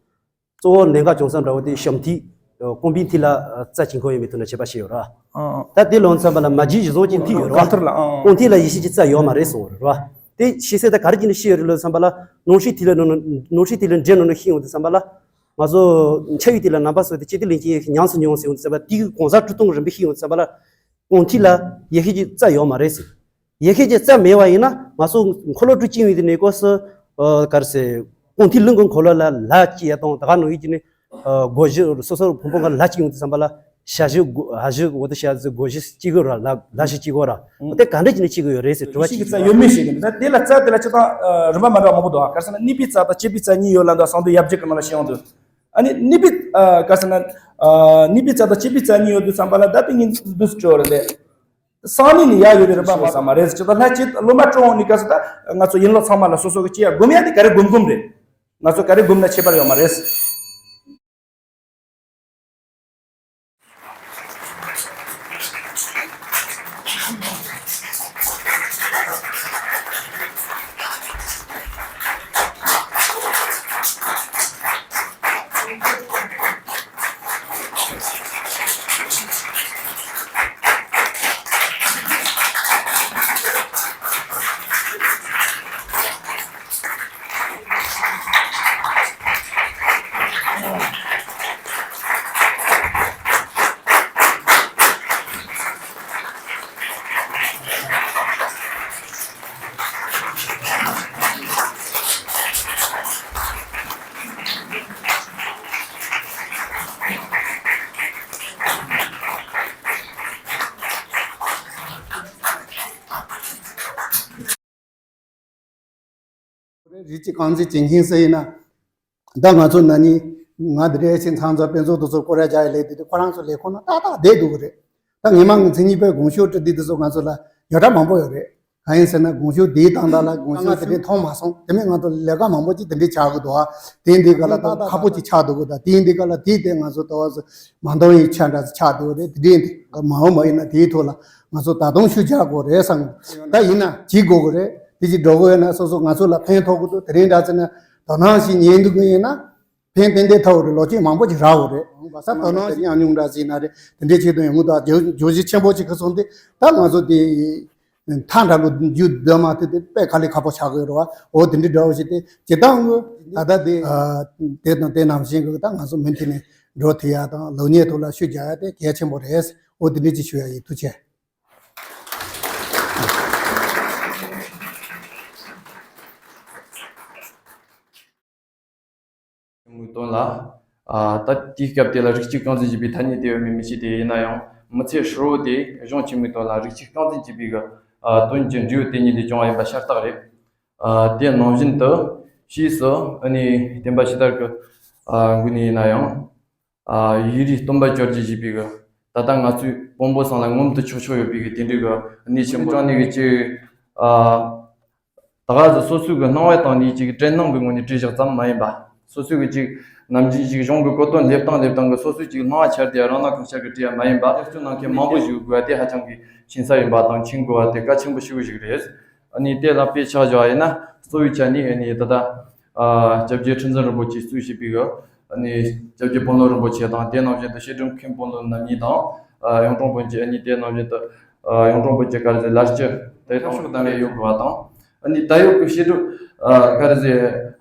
གཙོ་བོ་གནད་འགག་ཅུང་ཟད་འདྲ་བོ་དེ་ཞབས་མཐིལ། ཨ་རྐང་པའི་མཐིལ་ལ་ཨ་རྩ་གཅིག་འཁོར་ཡོད་མེད་ཐུག་ན་ཁྱད་པར་ཕྱེ་ཡོད་ར། ཨ་ད་དེ་ལོ་མཚམས་པ་ལ་མ་གྱུར་གཞི་བཟུང་གི་མཐིལ་ཡོད་ར། རྐང་མཐིལ་ལ། ཨ་རྐང་མཐིལ་ལ་ཡེ་ཤེས་ཀྱི་རྩ་ཡོད་མ་རེད་གསུངས་པ་རེད་ར། དེ་ཤེས་ཚད་ད་ག་རེ་བྱས་ནས་ཤེས་ཡོད་རེད་ལོ་མཚམས་པ་ལ། རྣམ་ཤེས་མཐིལ་ལ་རྣམ་རྣམ་ཤེས་མཐིལ་ལ་འདྲེན་ནོ་ནོ་ཤེས་ཡོང་དུས་ཙམ་པ་ལ། ང་ཚོ་འཆར་བའི་མཐིལ་ལ་རྣམ་པ་སོགས་ཏེ་ཅི་སྟེ་ལན་གྱི་ཉམས་སུ་མྱོང་ཟེར་ཡོང་དུས་ཙམ་པ། དེའི་གང་ཟག་གྲུབ་སྟངས་རིམ་པས་ཤེས་ཡོང་དུས་ཙམ་པ་ལ། རྐང་མཐིལ་ལ་ཡེ་ཤེས་ཀྱི་རྩ་ཡོད་མ་རེད་ཟེར། ཡེ་ཤེས་ཀྱི་རྩ་མེད་པ་ཡིན་ན། ང་ཚོ་འཁོར་ལོ་སྤྲུལ་བཅིངས་ཡོང་དུས་ནས་སྐབས་སུ་ཨ་ག་རེ་ཟེར། རྐང་མཐིལ་ལུས་ཀྱི་འཁོར་ལོ་ལ་ལ་སྐྱེ་ཡ་དང་། ད་ག་ནང་བཞིན་གྱི་ནི་ཨ་སྒོ་བཞི་སོ་སོར་ཕུང་པོ་ལྔ་ལ་སྐྱེ་ཡོང་དུས་ཙམ་པ་ལ། ཞབས་བཞི་སྒོ་ཕྱག་བཞི་འོ་དེ་ཞབས་བཞི་སྒོ་བཞི་སྐྱེ་དགོས་ར། ལ་ལ་བཞི་སྐྱེ་དགོས་ར། ཨ་དེ་ག་འདྲ་བྱས་ནས་སྐྱེ་གི་ཡོད་རེད་ཟེར་དྲི་བ་ཡེ་ཤེས་ཀྱི་རྩ་ཡོད་མེད་ཞིག་གི་ད་དེ་ལ་རྩ་དེ་ལ་སྤྱིར་བཏང་ཨ་རིམ་པ་མ་འདྲ་བ་མང་པོ་འདུག་ཨ་ག་རེ་ཟེར་ན། གནས་པའི་རྩ་དང་བསྐྱེད་པའི་རྩ་གཉིས་ཡོད་ལབ་འདུག་གསང་འདུས་ཡབ་རྗེ་གི་ནང་ལ་བཤད་ཡོང་དུས། ཨ་ནི་གནས་པའི་ཨ་ག་རེ་ཟེར་ན། ཨ་གནས་པའི་རྩ་དང་བསྐྱེད་པའི་རྩ་གཉིས་ཡོད་དུས་ཙམ་པ་ལ། ད་དེ་གཉིས་འདུས་སུ་གྲོལ་བ་རེད། གསང་གནས་ནི་ཡ་ཡོད་པའི་རིམ་པ་མ་ཟ་མ་རེད་ཟེར། ད་ལྷ་ཆོས་སློབ་མ་སྤྲོ་འོང་ནི་སྐབས་སུ་ད་ང་ཚོ་ཡན་ལག་ཚང་མ་ལ་སོ་སོ་གི་སྐྱེ་ཡ་སྒོམ་ཡ་དེ་ག་རེ་སྒོམ་སྒོམ་རེད། ང་ཚོ་ག་རེ་སྒོམ་ན་ཁྱད་པར་ཡོད་མ་རེད། རིགས་ཀྱི་རྐང་འཛིན་བྱེད་མཁན་ཟེར་ཡིན་ན། ད་ང་ཚོ་ན་ནིང་ང་འདི་འདྲའི་ཆེད་མཚམས་ཚོ་དཔེ་མཛོད་དུ་ཚོ་སྐོར་ར་རྒྱག་ཡ་ལས་དེ་དུས་ཁོ་རང་ཚོ་ལས་ཁོ་ན་ཏག་ཏག་བསྡད་འདུག་གི་རེད། ད་ངེད་མ་ངི་མཚན་ཉིད་པའི་དགོངས་ཞུ་བྲིས་དུས་དེ་ཚོ་ང་ཚོ་ལ་ཡོད་གྲབས་མང་པོ་ཡོད་རེད། གང་ཡིན་ཟེར་ན། དགོངས་ཞུ་དེའི་སྟེང་དག་ལ་དགོངས་ཞུ་ང་དེ་འདྲའི་མཐོང་མ་སོང་། དེ་མིན་ང་ཚོ་ལས་ཀ་མང་པོ་ཅིག་དེ་འདྲའི་ཆགས་གི་འདུག་ཨ། དེ་འདི་ག་ལ་ཏག་ཏག་ཁག་པོ་ཅིག་ཆགས་འདུག་གི། ད་དེ་འདི་ག་ལ་དེ་དེ་ང་ཚོ་ཏོག་ཙམ་མ་འདང་བའི་ཆ་འདྲ་ཆགས་འདུག་རེད། དེ་འདྲའི་འདི་མ་འོངས་པ་ཡིན་ན་དེའི་ཐོག་ལ་ང་ཚོ་ད་དུང་ཤུགས་རྒྱག་དགོས་རེད་བསམ་གི་འདུག་ད་ཡིན་ན་བྱེད་དགོས་གི་རེད། དེ་ཅིག་འགྲོ་གི་ཡོད་ན་སོ་སོ་ང་ཚོ་ལ་ཕན་ཐོགས་གི་འདུག་དེ་རིང་འདྲ་ཟེར་ན་དོ་སྣང་ཞིག་ཉན་འདུག་གི་ཡིན་ན། ཕན་ཏན་ཏན་ཐོགས་རེད། ལོ་རྒྱུས་མང་པོ་ཞིག་རག་འོ་རེད། ད་དོ་སྣང་ཞིག་ཉམས་མྱོང་འདྲ་ཟིན་ན་རེད། དེ་འདྲའི་ཆེད་དུ་ཡོང་གི་འདུག་བརྗོད་བརྗོད་གཞི་ཆེན་པོ་ཅིག་གི་སོང་དེ་ད་ང་ཚོ་དེ་ མཐའ་འདྲ་ལོ་རྒྱུ་འདོད་མ་ཐུབ་དེ་དཔེ་དཀའ་ལས་ཁག་པོ་ཆགས་ཀྱི་རེད་བ། འོ་དེ་འདྲའི་འདྲ་བོ་ཞིག་དེ་ཇི་ལྟར་ངོ་ད་ལྟ་དེ་དེ་དང་དེ་ནང་བཞིན་གྱི་ད་ང་ཚོ་མུ་མཐུད་ནས་འགྲོ་ཐུབ་ཡ་དང་ལེགས་ཉེས་ཐོག་ལ་ཤུགས་རྒྱག་ཡ་དེ་གལ་ཆེན་པོ་རེད། འོ་དེ་འདྲའི་ཅིག་ཞུ་ཡ་ཡིན། ཐུགས་རྗེ་ཆེ། ཆེན་མོའི་དོན་ལ། ཨ། ད་དེའི་སྐབས་དེ་ལ་རིགས་གཅིག་རྐང་འཛིན་བྱེད་པའི་ཐ་སྙད་དེ་ཡོད་མེད་མི་ཤེས་ཏེ། ཡིན་ན་ཡང་མི་ཚེ་ཧྲིལ་བོ་དེ་གཞུང་ཆེན་མོའི་དོན་ལ་རིགས་གཅིག་རྐང་འཛིན་བྱེད་པའི་གི་ཨ། དོན་གྱི་འབྲས་བུ་དེ་ཉིད་ལས་བྱུང་བ་ཡིན་པ་ཤ་སྟག་རེད། ཨ། དེ་ནང་བཞིན་དུ་ཕྱིས་སུ་ཨ་ནི་བསྟན་པ་ཇི་ལྟར་གི་ཨ། འགོས་ནས་ཡིན་ན་ཡང་། ཨ། ཡིད་རིག་སྟོན་པ་བཅོ་བརྒྱད་ཞེས་པའི་གི་ད་ལྟ་ང་ཚོའི་བོན་པོ་ཚང་ལ་ངོམ་དུ་ཆོག་ཆོག་ཡོད་པའི་གི་དེ་འདྲའི་གི་གནས་ཆེན་པོ་དྲངས་ནས་གི་ཅིག་ཨ། ད་ག་ཟེ་སོ་སོའི་གི་སྣང་བ་དང་ནི་ཅིག་དྲན་སྣང་གི་ངོས་ནས་བྲིས་བཞག་ཙམ་མ་ཡིན་པ། སོ་སོའི་གི་ཅིག་ནམ་རྒྱུན་ཅིག་གཞུང་གི་གོ་དོན་སླེབས་སྟངས་སླེབས་སྟངས་གི་སོ་སོའི་ཅིག་སྣང་བ་འཆར་ཏེ་རང་སྣང་གང་ཤར་གི་བྲིས་ཡ་མ་ཡིན་པ། དེ་ཚོའི་ནང་མཁན་མང་པོ་ཞིག་དགོས་པ་དེ་ཧ་ཅང་གི་ཞན་ས་ཡིན་པ་དང་མཁྱེན་དགོས་པ་དེ་གལ་ཆེན་པོ་ཞིག་ཞིག་རེད། ཨ་ནི་དེ་ལ་དཔེ་ཆ་བཞག་ཡིན་ན་གཙོ་བོའི་ཆ་ནས་ཨ་ནི་ད་ལྟ་ཨ། སྐྱབས་རྗེ་ཁྲི་འཛིན་རིན་པོ་ཆེས་གཙོས་བྱས་པའི་གི་ཨ་ནི་སྐྱབས་རྗེ་དཔོན་སློབ་རིན་པོ་ཆེ་དང་། དེ་ནང་བཞིན་དུ་བཤད་སྒྲུབ་མཁན་དཔོན་སློབ་རྣམ་གཉིས་དང་། ཨ། གཡུང་དྲུང་བོན་གྱི་ཨ་ནི་དེ་ནང་བཞིན་དུ་ཨ། གཡུང་དྲུང་བོན་གྱི་ག་རེ་ཟེ་ལར་སྐྱེས་དེ་ཁྱབ་ཤོག་བདམས་ཡས་ཡོད་དགོས་པ་དང་། ཨ་ནི་ད་ཡོད་གི་བཤད་སྒྲུབ་ཨ། ག་རེ་ཟེ་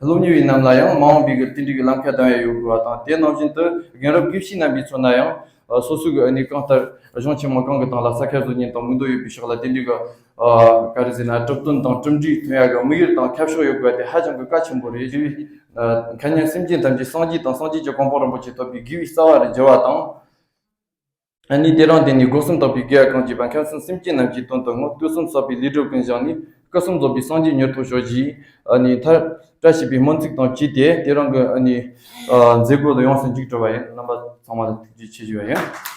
སློབ་གཉེར་བའི་རྣམས་ལ་ཡང་མ་འོངས་པའི་གི་དེ་འདྲའི་གི་ལམ་ཁ་བདམས་ཡས་ཡོད་དགོས་པ་དང་། དེ་ནང་བཞིན་དུ་རྒན་རབས་དགེ་བཤེས་རྣམ་པའི་ཚོ་ན་ཡང་ཨ། སོ་སོའི་གི་ཨ་ནི་གང་ལྟར་གཞུང་ཆེན་མོ་གང་གི་སྟེང་ལ་ས་ཁ་བཟོ་མཁན་དང་མིག་འདོད་ཡོད་པའི་ཕྱོགས་ལ་དེ་འདྲའི་གི་ཨ། ག་རེ་ཟེར་ན་གྲུབ་དོན་དང་གྲུབ་འབྲས་ཐོན་ཡག་གི་དམིགས་ཡུལ་དང་ཁྱབ་ཕྱོགས་ཡོད་དགོས་པ་དེ་ཧ་ཅང་གི་གལ་ཆེན་པོ་རེད། དགེ་བའི་ཨ། མཁན་སྙན་སེམས་ཅན་ཐམས་ཅད་སངས་རྒྱས་དང་སངས་རྒྱས་ཀྱི་གོ་འཕང་རིན་པོ་ཆེ་ཐོབ་པའི་དགེ་བའི་རྩ་བ་རུ་འགྱུར་བ་དང་། ཨ་ནི་དེ་རང་དེ་ནས་སྒོ་གསུམ་དག་པའི་དགེ་བ་གང་བགྱིས་པ་མཁན་སེམས་ཅན་རྣམས་ཀྱི་དོན་དུ་བསྔོ། དུས་གསུམ་བསགས་པའི་ལས་སྒྲིབ་ཀུན་བྱང་ནས། སྐུ་གསུམ་རྫོགས་པའི་སངས་རྒྱས་མྱུར་ཐོབ་ཤོག་ཅེས་ཨ་ནི་མཐར་བཀྲ་ཤིས་པའི་སྨོན་ཚིག་དང་བཅས་ཏེ་དེ་རང་གི་ཨ་ནི་ཨ། མཛད་སྒོ་ལ་ཡོངས་སུ་འཇུག་གྲུབ་པ་ཡིན། རྣམ་པ་ཚང་མ་ལ་ཐུགས་རྗེ་ཆེ་ཞུ་བ་ཡིན།